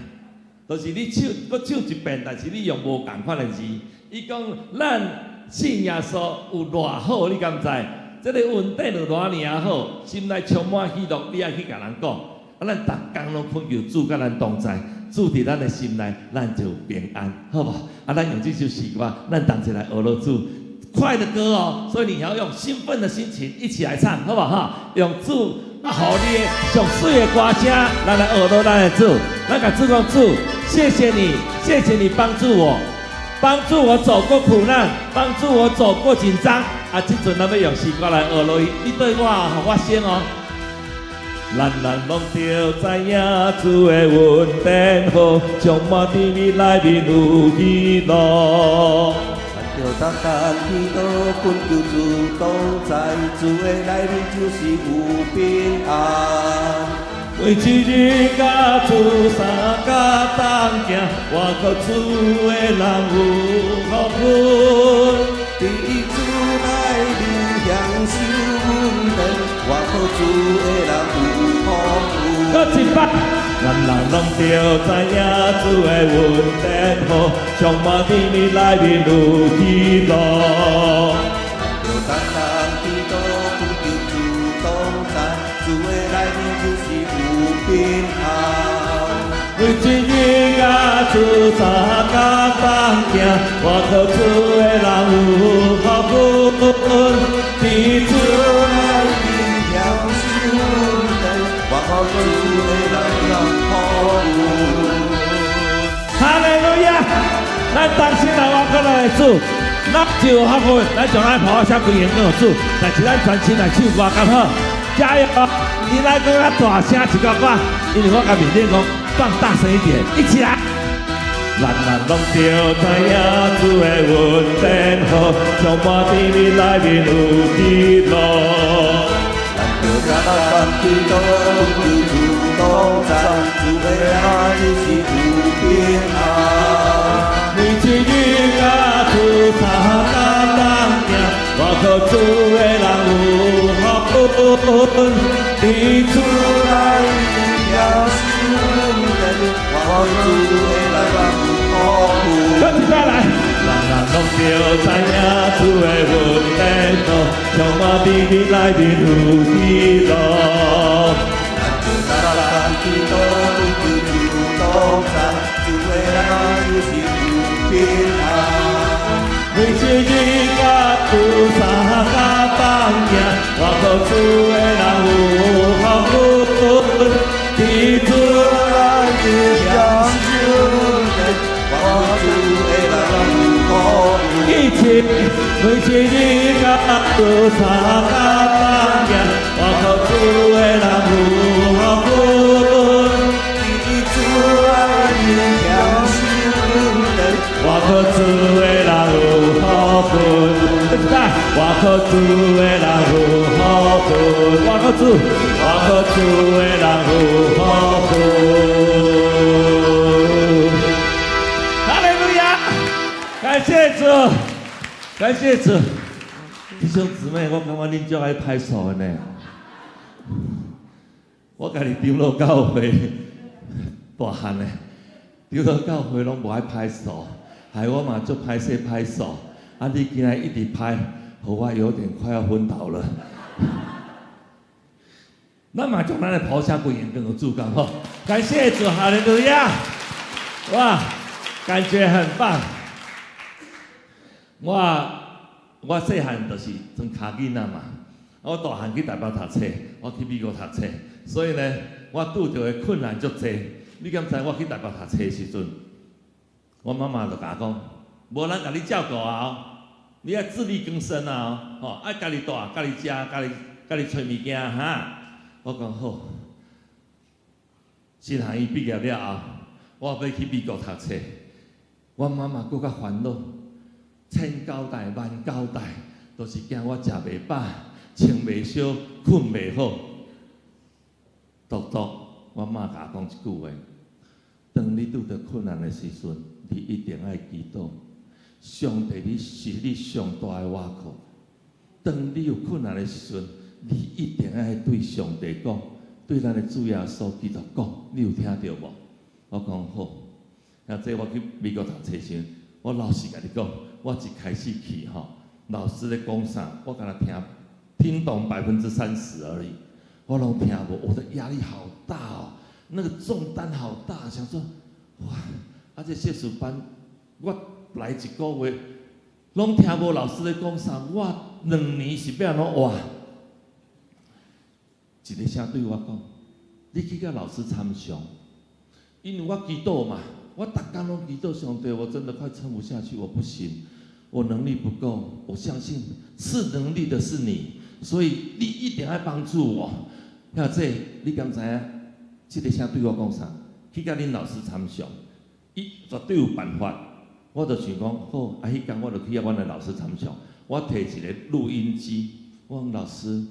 Speaker 3: 就是你唱，閣唱一遍，但是你用無仝款的字。伊講咱信耶穌有偌好，你敢知？這个恩典有偌爾好，心內充滿喜樂，你愛去共人講。啊，咱逐工攏懇求主佮咱同在，主佇咱的心內，咱就有平安，好無？啊，咱用這首詩歌，咱同齊來學落主快的歌哦。所以你要用興奮的心情一起來唱，好無哈？用主啊，予你的上媠的歌聲，咱來學落咱的主，咱共主講主，謝謝你，謝謝你幫助我，幫助我走過苦難，幫助我走過緊張。啊，這陣咱欲用詩歌來學落伊，你對我，予我先哦。咱人攏著知影主的恩典好，充滿甜美內面有喜樂。
Speaker 4: 著單單祈禱，懇求主同在，主的內面就是有平安。
Speaker 3: 每一日佮主相佮同行，倚靠主的人有福分。
Speaker 4: 佇主內面享受恩典，倚靠主的人有福分。
Speaker 3: 閣一擺，咱人攏著知影主的恩典好，充滿佇你內面有喜樂。
Speaker 4: 著單單祈禱，懇求主同在，主的內面就是有平安。
Speaker 3: 每一日佮主相佮同行，倚靠主的人有福分。佇主
Speaker 4: 內面享受恩典，倚靠主的人有福分。
Speaker 3: 哈利路亞！咱同心來倚靠咱的主，咱就有福分。咱將咱抱聲歸榮耀主，但是咱全心來唱歌，敢好？加油！你來閣較大聲一寡寡，因為我共面頂講，放大聲一點，一起來。咱人攏著知影主的恩典好，充滿佇你內面有喜樂。
Speaker 4: 咱著單單祈禱，懇求主同在，主的愛就是有平安。
Speaker 3: 每一日佮主相佮同行，倚靠主的人有福分。佇主
Speaker 4: 內面享受恩典，倚靠主的人有福分。
Speaker 3: 閣一擺來，咱人攏著知影主的恩典好，充滿佇你內面有喜樂。
Speaker 4: 咱著單單祈禱，懇求主同在，主的愛就是有平安。
Speaker 3: 每一日佮主相佮同行，倚靠主的人有福分。佇主
Speaker 2: 內面享受恩典，
Speaker 4: 倚靠主的人有福分。
Speaker 3: 一起，每一日佮主相佮同行，倚靠主的人有福分。
Speaker 4: 佇主內面享受恩典，
Speaker 3: 倚靠主的人有福分。一擺，倚靠主的人有福分。倚靠主，倚靠主的人有福分。哈利路亞！感謝主，感謝主。弟兄姊妹，我感覺恁足愛拍手的呢。我家己長老教會大漢的，長老教會攏無愛拍手，害我嘛足歹勢拍手。啊，你今仔一直拍，予我有點快要昏倒了。咱嘛將咱的抱聲歸榮耀予主，敢好？感謝主，哈利路亞！哇，感覺很棒。我細漢就是裝跤囡仔嘛，我大漢去台北讀冊，我去美國讀冊，所以呢，我拄著的困難足濟。你敢知我去台北讀冊的時陣，我媽媽就共我講，無人共你照顧啊，你愛自力更生啊，吼，愛家己帶、家己食、家己揣物件哈。我講好。新學院畢業了後，我欲去美國讀冊，我媽媽閣較煩惱，千交代萬交代，都是驚我食袂飽、穿袂燒、睏袂好。獨獨，我媽共我講一句話：當你拄著困難的時陣，你一定愛祈禱。上帝，你是你上大的倚靠。當你有困難的時陣，你一定愛對上帝講，對咱的主耶穌基督講。你有聽著無？我講好。啊，這我去美國讀冊時，我老實共你講，我一開始去吼，老師咧講啥，我敢若聽懂30%而已，我攏聽無，我的壓力好大哦，那個重擔好大，想說，哇，啊這碩士班，我來一個月，攏聽無老師咧講啥，我2年是欲按怎活？一个聲對我講，你去共老師參詳，因為我祈禱嘛，我逐工攏祈禱上帝，我真的快撐不下去，我不行，我能力不夠，我相信賜能力的是你，所以你一定愛幫助我。遐這你敢知影？這个聲對我講啥？去共恁老師參詳，伊絕對有辦法。我就想講好，啊，彼工我就去遐阮的老師參詳，我提一个錄音機，我講老師，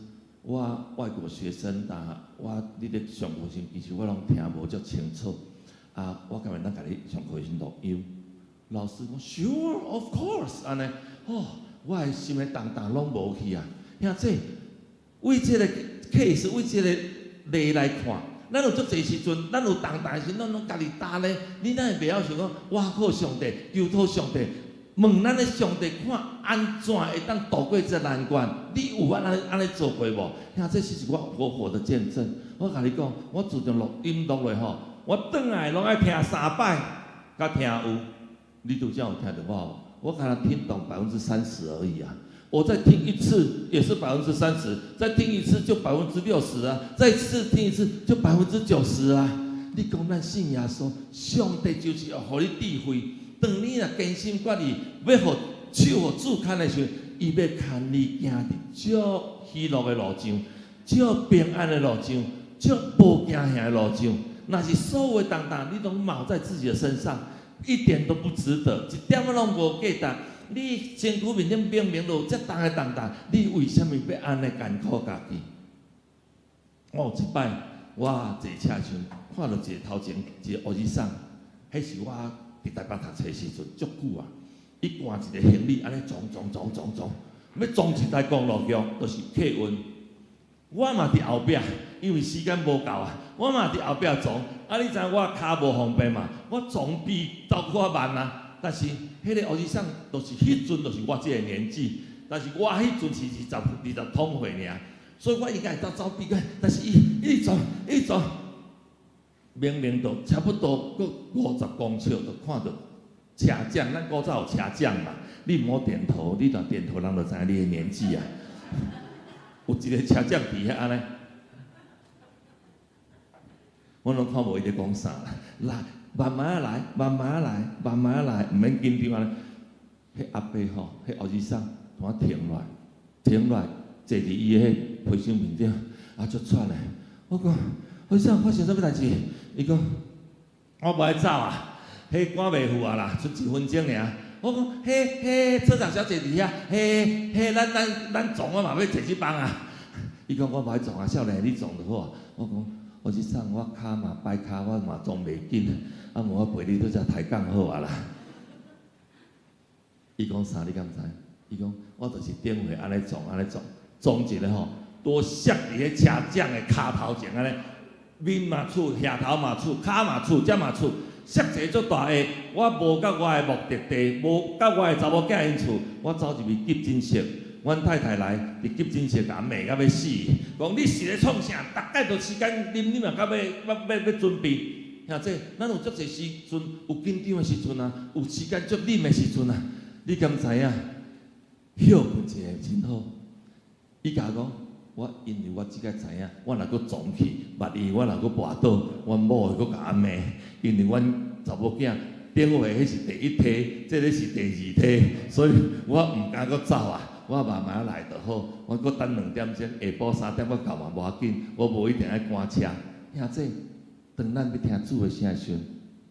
Speaker 3: 我外國學生啊，我你咧上課時，其實我攏聽無足清楚，啊，我敢會當共你上課時錄音？老師講 Sure, of course，按呢，哦，我的心的重擔攏無去啊，兄弟，為這个 case，為這个例來看，咱有足濟時陣，咱有重擔的時陣，咱攏家己擔咧。你哪會袂曉想講，倚靠上帝，求討上帝，問咱的上帝看按怎會當渡過這難關？你有按呢做過無？兄，這是我活活的見證。我共你講，我自從錄音錄落吼，我轉來攏愛聽三擺，才聽有。你拄才有聽著我無？我敢若聽懂30%而已啊！我再聽一次也是30%，再聽一次就60%啊，再次聽一次就90%啊！你講咱信耶穌，上帝就是要予你智慧。當你若堅心決意欲手予主牽的時陣，伊欲牽你行佇足喜樂的路上，足平安的路上，足無驚嚇的路上。若是所有的重擔，你攏冒在自己的身上，一點都不值得，一點仔攏無價值。你身軀面頂明明就有遮重的重擔，你為啥物欲按呢艱苦家己？我有一擺，我坐車時陣，看著一個頭前一個烏子送，彼是我佇台北讀冊時陣足久啊。伊掛一个行李，按呢撞撞撞撞撞，欲撞一台公路橋，就是客運。我嘛佇後壁，因為時間無夠啊，我嘛佇後壁撞。啊，你知影我跤無方便嘛？我撞比走較慢啊。但是彼个烏子送，就是彼陣就是我這个年紀，但是我彼陣是二十通歲爾，所以我應該會當走比較。但是伊一撞一撞，明明就差不多閣50公尺，就看著車長，咱古早有車長嘛，你毋好點頭，你若點頭，人就知影你的年紀啊。有一个車長佇遐按呢，我攏看無伊咧講啥啦。來，慢慢來，慢慢來，慢慢來，毋免緊張按呢。彼阿伯吼，彼烏子送突然停落來，停落來，坐佇伊的彼皮箱面頂，啊，足喘的。我講，烏子送發生啥物代誌？伊講，我無愛走啊，彼趕袂赴啊啦，賰一分鐘爾。我講，彼彼車長小姐佇遐，彼彼咱撞我嘛欲坐這班啊。伊講我無愛撞啊，少年你撞就好啊。我講，烏子送我跤嘛歹跤，我嘛撞袂緊，啊無我陪你倒遮抬槓好啊啦。伊講啥你敢知？伊講我就是頂回按呢撞按呢撞，撞一个吼，拄摔佇彼車長的跤頭前按呢，面嘛揬，額頭嘛揬，跤嘛揬，遮嘛揬。摔一個足大下，我無到我的目的地，無到我的查某囝𪜶厝，我走入去急診室，阮太太來佇急診室共罵甲欲死，講你是咧創啥？逐擺都時間啉啉啊，到欲欲欲欲準備。兄弟，咱有足濟時陣，有緊張的時陣啊，有時間足忍的時陣啊，你敢知影？歇睏一下真好。伊共我講，我因為我這個知影，我若閣撞去，萬一我若閣跋倒，阮某會閣共我罵，因為阮查某囝頂回彼是第一梯，這个是第二梯，所以我毋敢閣走啊。我慢慢來就好，我閣等2點鐘，下晡3點我到嘛無要緊，我無一定愛趕車。兄弟，當咱欲聽主的聲的時陣，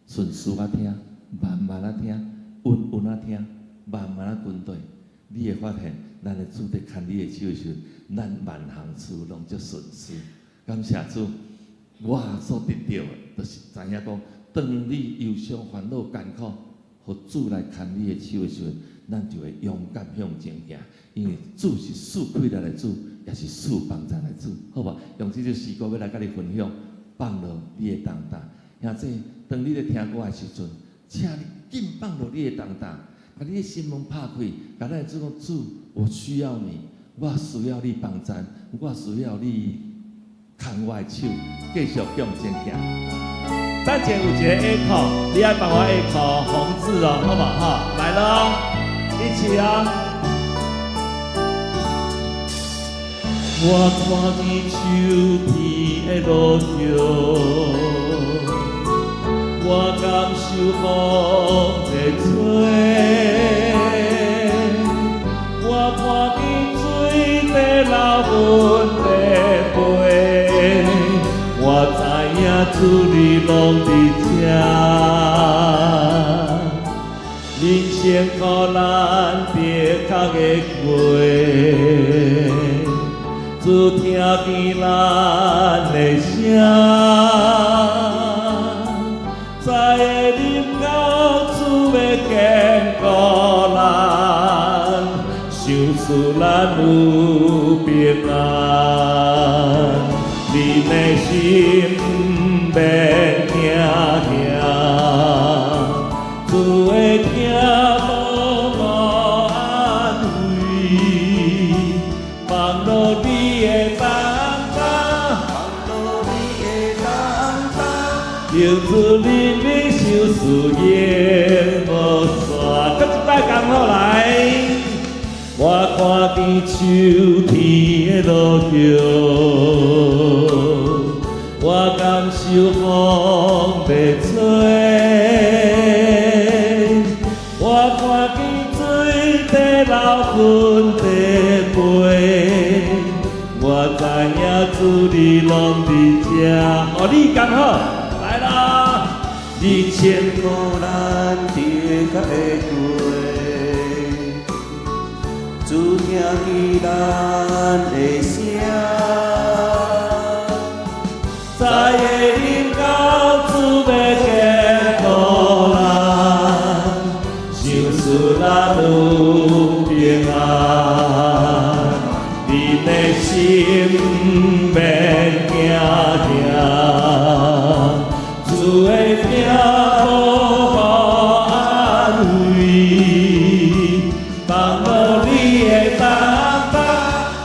Speaker 3: 順序仔聽，慢慢仔聽，穩穩仔聽，慢慢仔跟對，你會發現，咱的主佇牽你的手的時陣，咱萬項事攏足順遂。感謝主，我所得著的，就是知影講，當你憂傷煩惱艱苦，予主來牽你的手的時陣，咱就會勇敢向前行。因為主是賜氣力的主，也是賜幫助的主，好無？用這首詩歌欲來佮你分享，放落你的重擔。兄弟，當你咧聽歌的時陣，請你緊放落你的重擔，共你的心門拍開，共咱的主講：主，我需要你，我需要你幫助，我需要你牽我的手，繼續向前行。等陣有一个 echo，你愛幫我 echo 紅字哦，好無好？來囉，一起哦。我看見秋天的落葉，我感受風在吹，我看見水在流阮的背，我知影主你攏佇遮，人生辛苦咱的確的過，主聽見咱的聲，災會臨到，主欲堅固咱，賞賜咱有平安。恁的心免驚嚇，主的疼無安慰，放落你的擔擔，
Speaker 4: 放落你的擔擔，
Speaker 3: 求主憐憫，相思永無煞。閣一擺共好來，我看見秋天的落葉，我感受風在吹，我看見水在流，雲在飛，我知影主你攏佇遮，予你共好，來啦！你千
Speaker 4: 苦難的確的過，主聽見咱的聲，
Speaker 3: 災會臨到，主欲堅固咱，賞賜咱有平安。恁的心免驚嚇，主的疼無安慰，放落你的擔擔，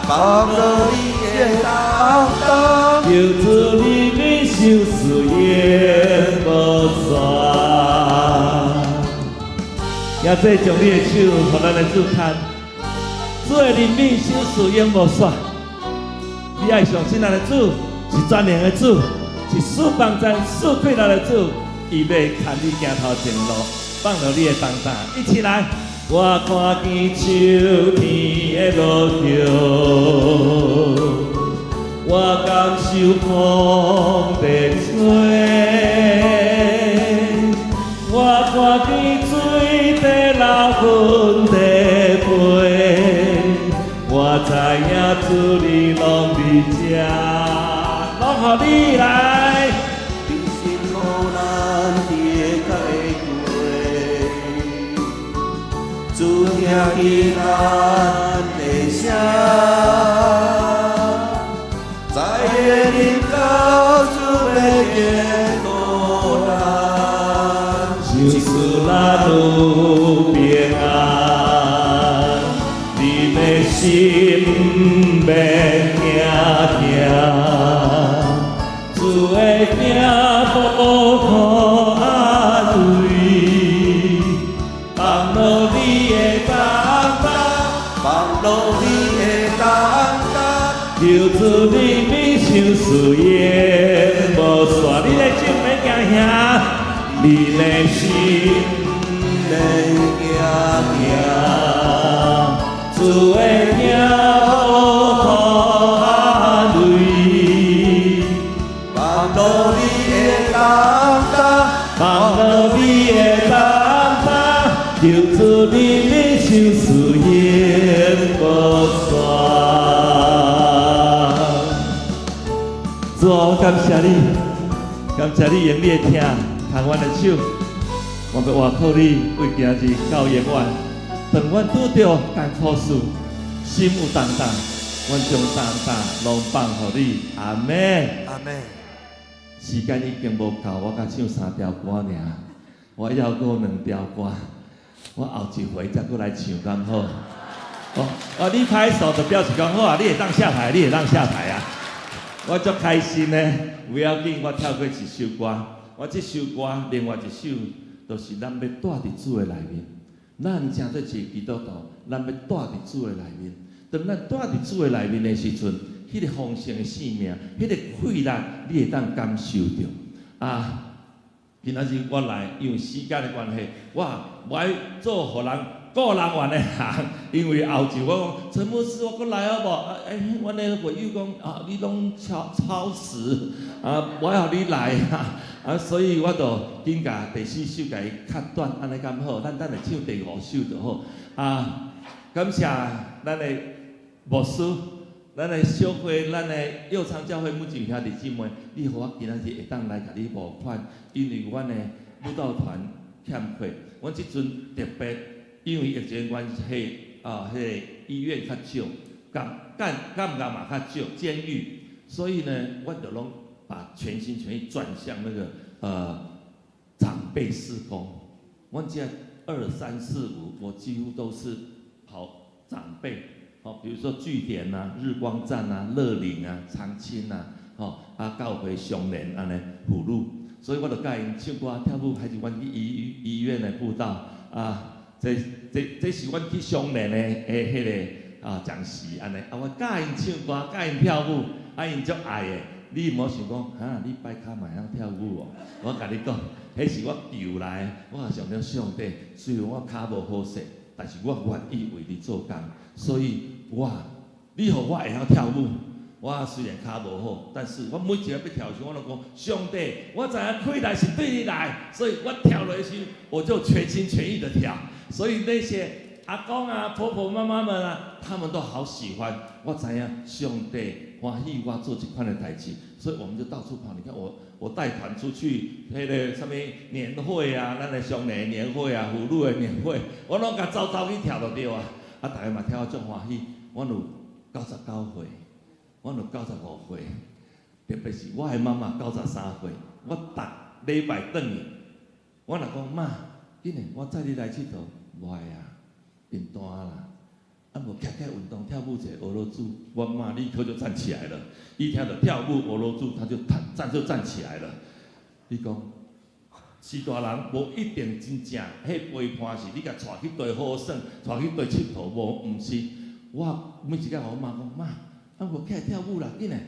Speaker 2: 放落你的擔擔，
Speaker 3: 求主憐憫，相思永無煞。也這將你的手，予咱的主牽，主的憐憫，相思永無煞。你愛相信咱的主是全能的主，是賜幫助、賜氣力的主，伊欲牽你行頭前路，放落你的擔擔，一起來。我看見秋天的落葉，我感受風在吹，我看見水在流，雲在飛，我知影主你攏佇遮，攏予你來。
Speaker 4: 你辛苦難的確的過，主聽見咱的聲，災會臨到，主欲堅固咱，
Speaker 3: 賞賜咱有平安，恁的心免驚嚇，主的疼無安慰，放落你的擔擔，
Speaker 4: 放落你的擔擔，
Speaker 3: 求主憐憫，相思永無煞。你的心免驚嚇，你的心
Speaker 4: 免驚嚇。
Speaker 3: 主的疼無安慰，
Speaker 4: 放落你的擔擔，
Speaker 3: 放落你的擔擔，求主憐憫，相思永無煞。主，感謝你，感謝你用你的疼牽阮的手，我欲倚靠你，為今日到永遠。當阮拄著艱苦事，心有重擔，阮將重擔攏放予你。阿們。
Speaker 2: 阿們。
Speaker 3: 時間已經無夠，我才唱三條歌爾，我猶閣有兩條歌，我後一回才閣來唱，敢好？哦哦，你拍手就表示講好啊，你會當下台，你會當下台啊！我足開心呢，無要緊，我跳過一首歌，我這首歌另外一首，就是咱欲蹛佇主的內面，咱成做一個基督徒，咱欲蹛佇主的內面。當咱蹛佇主的內面的時陣，彼個豐盛的生命，彼個氣力，你會當感受著。啊，今仔日我來，因為時間的關係，我無愛做予人顧人怨的人，因為後一我講陳牧師，我閣來好無？啊，欸，阮的會友講啊，你攏超超時，啊，無愛予你來啊，啊，所以我就緊共第四首共伊較短，按呢敢好？咱等下唱第五首就好。啊，感謝咱的牧師，咱的小會，咱的佑昌教會每一位兄弟姊妹，你予我今仔日會當來共你募款，因為阮的舞蹈團欠缺，阮這陣特別因為疫情關係，啊，彼個醫院較少，監監監獄嘛較少，監獄，所以呢，我就攏把全心全意轉向那個長輩事工。阮這二三四五，我幾乎都是跑長輩，哦，比如說據點啊、日光站啊、樂齡啊、長青啊，吼啊教會相連按呢輔導，所以我就佮𪜶唱歌跳舞，還是阮去醫院的佈道啊，這是阮去相連的彼个啊講師按呢，啊我教𪜶唱歌，教𪜶跳舞，啊𪜶足愛的。你毋好想講，哈，你擺跤嘛會曉跳舞哦？我共你講，彼是我求來的。我想著上帝，雖然我跤無好勢，但是我願意為你做工，所以我，你予我會曉跳舞。我雖然跤無好，但是我每一個欲跳的時，我攏講上帝，我知影氣力是對你來，所以我跳落去，我就全心全意的跳。所以那些阿公啊、婆婆媽媽們啊，他們都好喜歡。我知影上帝歡喜我做這款的代誌，所以我們就到處跑。你看我，我帶團出去，彼个啥物年會啊，咱的雙年年會啊，婦女的年會，我攏共走走去跳就對啊。啊，逐家嘛跳得足歡喜。阮有99歲，阮有95歲，特別是我的媽媽93歲，我逐禮拜轉去，我若講媽，緊來，我載你來𨑨迌，無愛啊，貧惰啦。啊，無起來運動跳舞一下，俄羅斯，我媽立刻就站起來了。一聽到跳舞俄羅斯，她就站就站起來了。你講，序大人無一定真正，彼陪伴是你共帶去佗好耍，帶去佗𨑨迌，無，毋是。我每一工予我媽講，媽，啊無起來跳舞啦，緊來，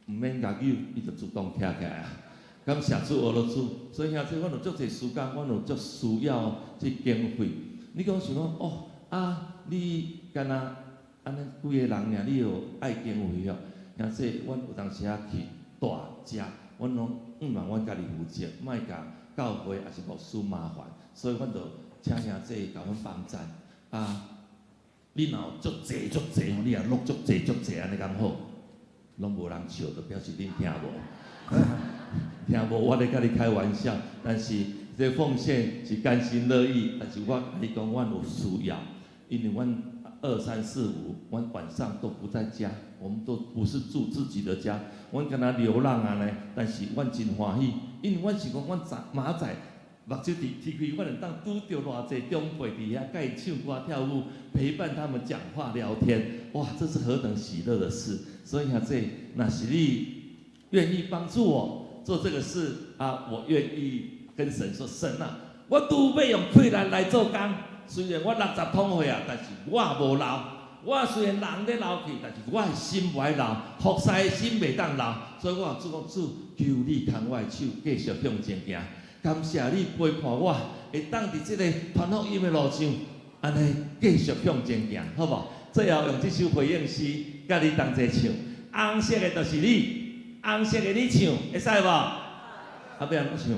Speaker 3: 毋免共叫，伊就主動徛起來啊。感謝主，俄羅斯，所以兄弟，阮有足濟時間，阮有足需要這經費。你講想講，哦，啊，你敢若按呢幾个人爾，你有愛經費哦？兄弟，阮有當時仔去蹛食，阮攏毋茫阮家己負責，莫共教會抑是牧師麻煩，所以阮就請兄弟共阮幫贊。啊，你若有足濟足濟吼，你若錄足濟足濟按呢敢好？攏無人笑，就表示恁聽無。聽無，我咧共你開玩笑，但是這奉獻是甘心樂意，但是我共你講，阮有需要，因為阮二三四五，阮晚上都不在家，我們都不是住自己的家，阮敢若流浪按呢，但是阮真歡喜，因為阮是講，阮昨明仔載目睭佇天開，阮會當拄著偌濟長輩佇遐共𪜶唱歌跳舞，陪伴他們講話聊天，哇，這是何等喜樂的事！所以兄弟，若是你願意幫助我做這個事啊，我願意跟神說：神啊，我拄欲用氣力來做工，雖然我60通歲啊，但是我無老。我雖然人咧老去，但是我的心無愛老，服侍的心袂當老。所以我主講主，求你牽我的手，繼續向前行。感謝你陪伴我，會當佇這個傳福音的路上，按呢繼續向前行，好無？最後用這首回應詩，佮你同齊唱。紅色的就是你，紅色的你唱，會使無？啊，欲按怎唱？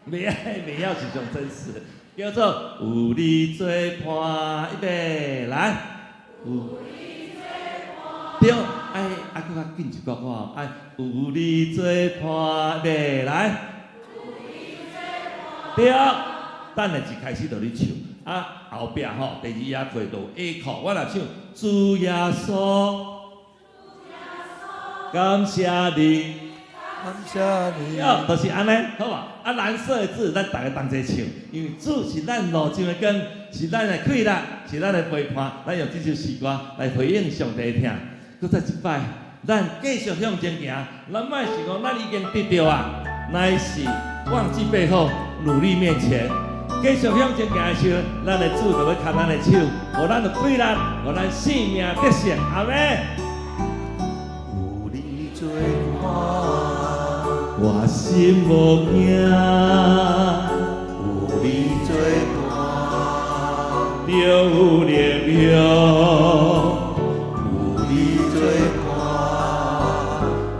Speaker 3: 袂愛，袂曉是上真實，叫做有你做伴，預備來。有你做伴。對，愛啊，閣較緊一寡寡，愛有你做伴，預備來。有你做伴。對，等下一開始就你唱，啊後壁吼，第二頁課就 A 課，我來唱主耶穌，感謝你。
Speaker 2: 感謝你。
Speaker 3: 喲，就是按呢，好無？啊，藍色的字，咱逐个同齊唱，因為主是咱路上的光，是咱的氣力，是咱的陪伴。咱用這首詩歌來回應上帝疼。閣再一擺，咱繼續向前行。咱莫想講，咱已經得著啊，乃是忘記背後，努力面前。繼續向前行的時陣，咱的主就欲牽咱的手，予咱有氣力，予咱性命得勝。阿們。
Speaker 4: 有你做伴，
Speaker 3: 我心無驚。
Speaker 4: 有你做伴，
Speaker 3: 就有力量。
Speaker 4: 有你做伴，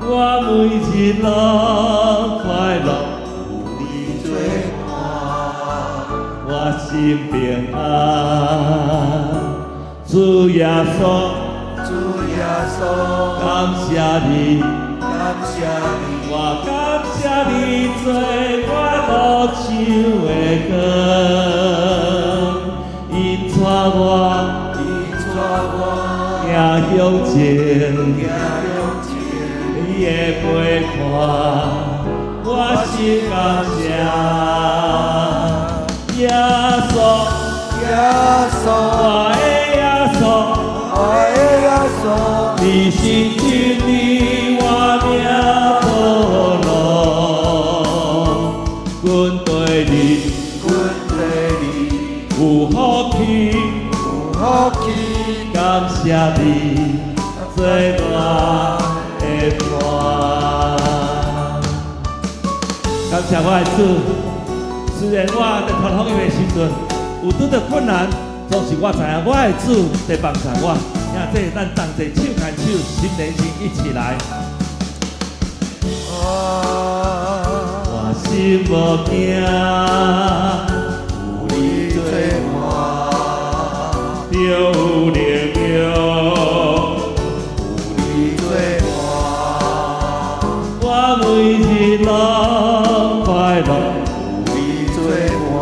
Speaker 3: 我每日攏快樂。心平安。主耶穌，
Speaker 2: 主耶穌，
Speaker 3: 感謝你，
Speaker 2: 感謝你，
Speaker 3: 我感謝你做我路上的光，引帶我
Speaker 2: 引帶我
Speaker 3: 行向前，
Speaker 2: 行向前，
Speaker 3: 你的陪伴，我心感謝。耶穌，
Speaker 2: 耶穌，
Speaker 3: 我的耶穌，
Speaker 2: 我的耶穌，
Speaker 3: 你是真理，我命無路，跟對你
Speaker 2: 跟對你
Speaker 3: 有福氣，
Speaker 2: 有福氣，
Speaker 3: 感謝你做我的伴。感謝我的主，雖然我佇傳福音的時陣有拄著困難，總是我知影我的主佇幫助我。兄弟，咱同齊手牽手，心連心一起來。我心無驚，
Speaker 2: 有你做伴，
Speaker 3: 就有力量。
Speaker 2: 有你做伴，
Speaker 3: 我每日攏快樂，
Speaker 2: 有你做伴，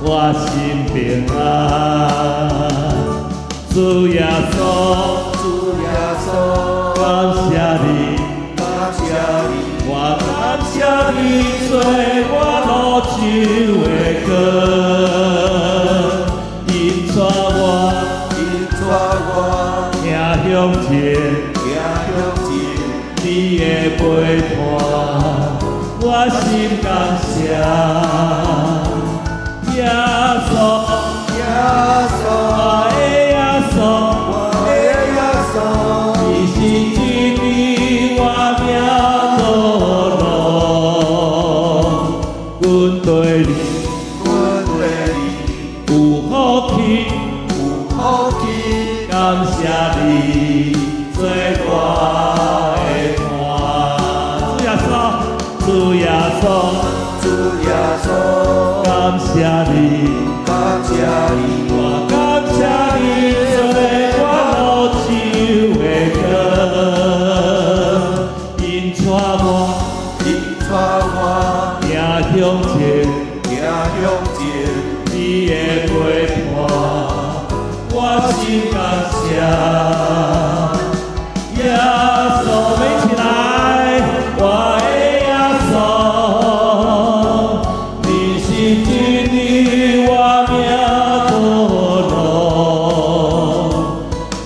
Speaker 3: 我心平安。主耶穌，
Speaker 2: 主耶穌，
Speaker 3: 感謝你，
Speaker 2: 感謝你，
Speaker 3: 我感謝你做我路上的光，引帶我
Speaker 2: 引帶我
Speaker 3: 行向前，
Speaker 2: 行向前，
Speaker 3: 你的陪伴，我心感謝。耶穌，
Speaker 2: 耶穌，
Speaker 3: 我的耶穌，
Speaker 2: 我的耶穌，
Speaker 3: 你是真理，我命道路，跟對你
Speaker 2: 跟對你
Speaker 3: 有福氣，
Speaker 2: 有福氣，
Speaker 3: 感謝你做我的伴。主耶穌，主耶穌，
Speaker 2: 主耶穌，
Speaker 3: 感謝你，
Speaker 2: 感謝你，
Speaker 3: 我感謝你做我路上的光，引帶我
Speaker 2: 引帶我
Speaker 3: 行向前，
Speaker 2: 行向前，
Speaker 3: 你的陪伴，我心感謝。耶穌，一起來，我的耶穌，你是真理，我命道路，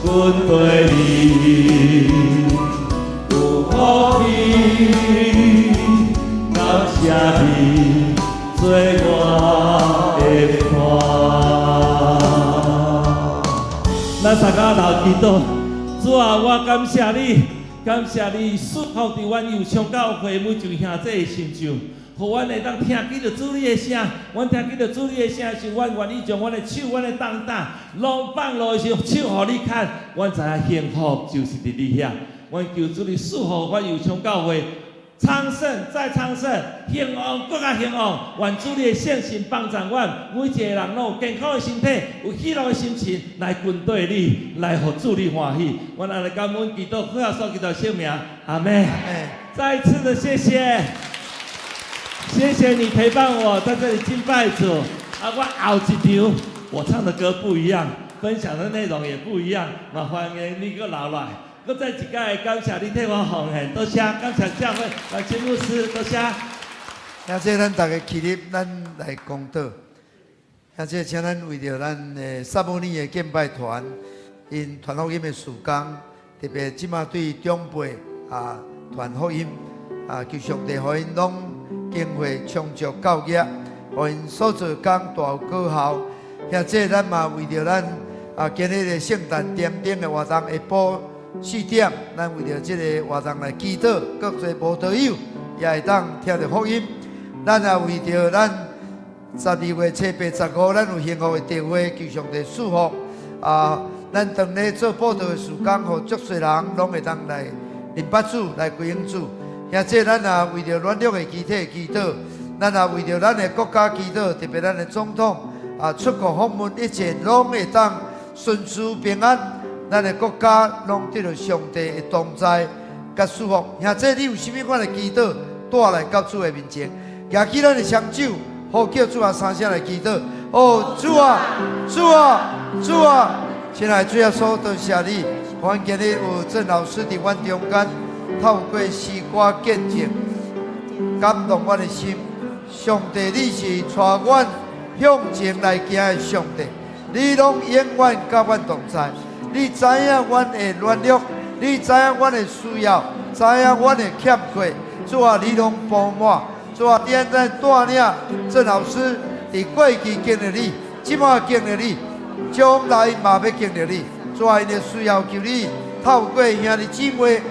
Speaker 3: 跟對你有福氣，感謝你做我的伴。咱大家來祈禱，主啊，我感謝你，感謝你賜福佇阮右昌教會每一位兄弟的身上，予阮會當聽見著主你的聲。阮聽見著主你的聲時，阮願意將阮的手、阮的擔擔，攏放落去，手予你牽。阮知影幸福就是佇你遐。阮求主你賜福阮右昌教會昌盛再昌盛，興旺閣較興旺。願主你的聖神幫助阮，每一個人攏有健康的身體，有喜樂的心情來跟對你，來予主你歡喜。阮按呢感恩祈禱，奉耶穌基督聖名，阿們。再一次的謝謝，謝謝你陪伴我在這裡敬拜主。啊，我後一場我唱的歌不一樣，分享的內容也不一樣，嘛歡迎你閣留來。閣再一擺感謝你替我奉獻，多謝，感謝教會，來金牧師，多謝。
Speaker 2: 兄弟，咱逐家起立，咱來公禱。兄弟，請咱為著咱的撒母耳的敬拜團，𪜶傳福音的事工，特別這馬對長輩啊傳福音啊，求上帝予𪜶攏經費充足夠額，予𪜶所做工大有果效。兄弟，咱嘛為著咱啊今日的聖誕點燈的活動，下晡4點，咱為著這个活動來祈禱，國際慕道友也會當聽著福音。咱也為著咱12月7、8、15，咱有幸福的聚會，求上帝賜福啊！咱當咧做佈道的事工，予足濟人攏會當來認捌主，來歸向主。兄弟，咱也為著軟弱的肢體祈禱，咱也為著咱的國家祈禱，特別咱的總統啊出國訪問，一切攏會當順遂平安。咱的國家攏得著上帝的同在佮祝福。兄弟，你有啥物款的祈禱，帶來到主的面前，舉起咱的雙手，呼叫主啊，三聲來祈禱。哦，主啊，主啊，主啊！親愛的主耶穌，多謝你，阮今日有鄭老師佇阮中間，透過詩歌見證，感動阮的心。上帝，你是帶阮向前來行的上帝，你攏永遠佮阮同在。你知影阮的軟弱，你知影阮的需要，知影阮的欠缺。主啊，你攏補滿。主啊，你按怎帶領鄭老師佇過去經歷你，這擺經歷你，將來嘛欲經歷你。主啊，𪜶的需要求你透過兄弟姊妹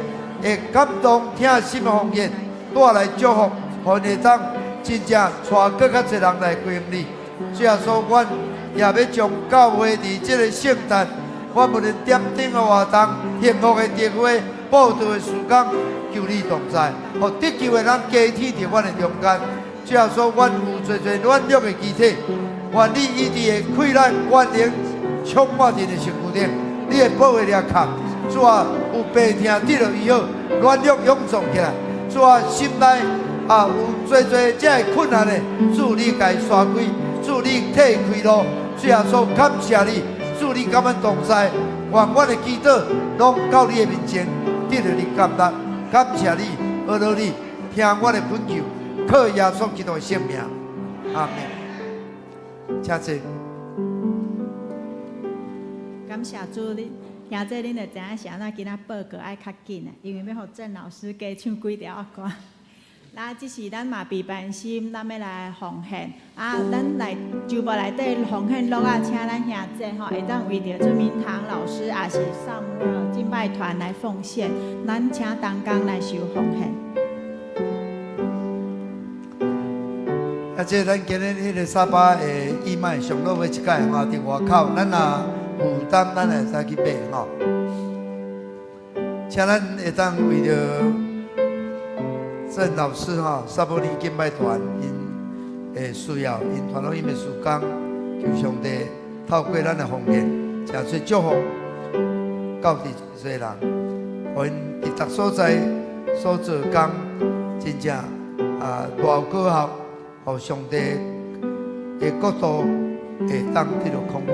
Speaker 2: 的感動、疼心的奉獻，帶來祝福，予𪜶會當真正帶閣較濟人來歸向你。主耶穌，阮也欲將教會佇這個聖誕，阮無論點燈的活動、幸福的聚會、佈道的時間，求你同在，予得救的人加添佇阮的中間。主耶穌，阮有濟濟軟弱的肢體，願你醫治的氣力、權能充滿佇的身軀頂，你的寶血掠扛。主啊，有病痛得著醫好，軟弱勇壯起來。主啊，心內啊有濟濟這个困難的，主你共伊徙開，主你替開路。主耶穌，感謝你，主你佮阮同在，願阮的祈禱攏到你的面前，得著你接納。感謝你，阿羅你，聽我的懇求，靠耶穌基督的聖名，阿們。請坐。
Speaker 1: 感謝主，你兄弟，恁就知影是按怎今仔報告愛較緊啊，因為欲予鄭老師加唱幾條歌。那這是咱嘛備辦心，咱欲來奉獻啊！咱來周報內底奉獻錄啊，請咱兄弟吼，會當為著鄭明堂老師，抑是撒母耳敬拜團來奉獻。咱請同工來收奉獻。
Speaker 2: 啊，這咱今日彼个沙巴的義賣上落尾一擺吼，佇外口，咱若有當，咱會使去買吼。請咱會當為著鄭老師吼，撒母耳敬拜團𪜶的需要，𪜶傳福音的事工，求上帝透過咱的奉獻，誠濟祝福到佇濟人，予𪜶佇逐所在所做工，真正啊大有果效，予上帝的國度會當得著擴闊。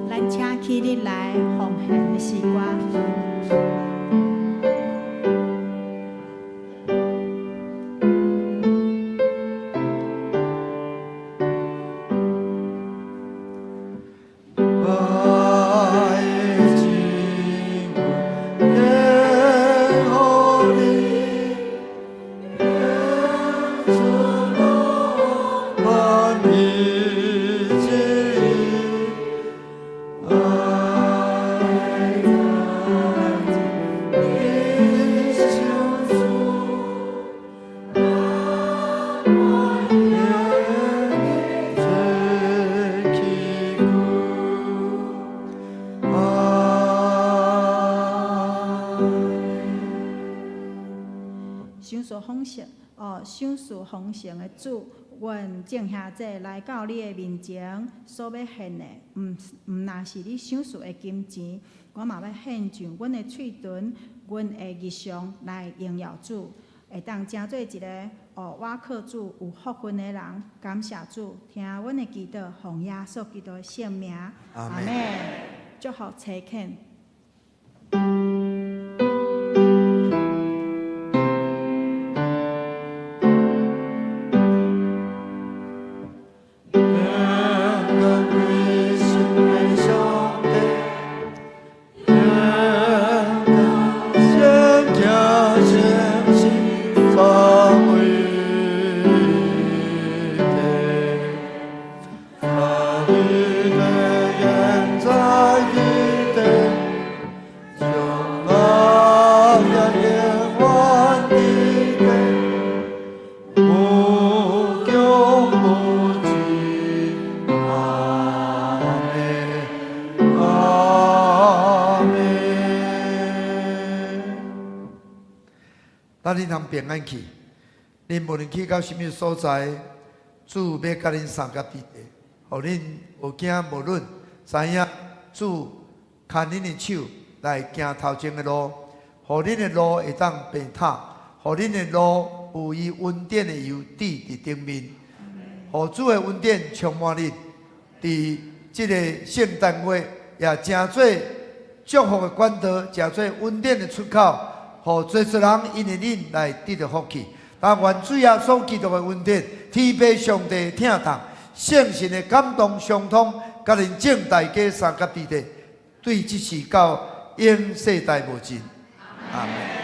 Speaker 1: 咱請起立來奉獻的詩歌。
Speaker 2: 愛的之母耶和你，耶穌萬一之愛在你相處，愛這祈求。啊！
Speaker 1: 賞賜豐盛哦，賞賜豐盛的主，阮眾兄弟來到你的面前，所欲獻的，毋毋若是你賞賜的金錢，我嘛欲獻上阮的喙唇，阮的日常來榮耀主，會當成做一个哦，倚靠主有福分的人。感謝主，聽阮的祈禱，奉耶穌基督的聖名，
Speaker 2: 阿們。
Speaker 1: 祝福差遣。
Speaker 2: 天歸心的上帝，天先行先是三位一體，三一體現在一體。咱恁通平安去。恁無論去到啥物所在，主欲佮恁相佮佇咧，予恁無驚無慄，知影主牽恁的手來行頭前的路，予恁的路會當平坦，予恁的路有伊恩典的油滴佇頂面，予主的恩典充滿恁，佇這个聖誕月也成做祝福的管道，成做恩典的出口，予濟濟人因為恁來得著福氣。但願主耶穌基督的恩典、天父上帝疼痛、聖神的感動相通，佮恁眾大家相佮佇咧，對這時到永世代無盡。阿門。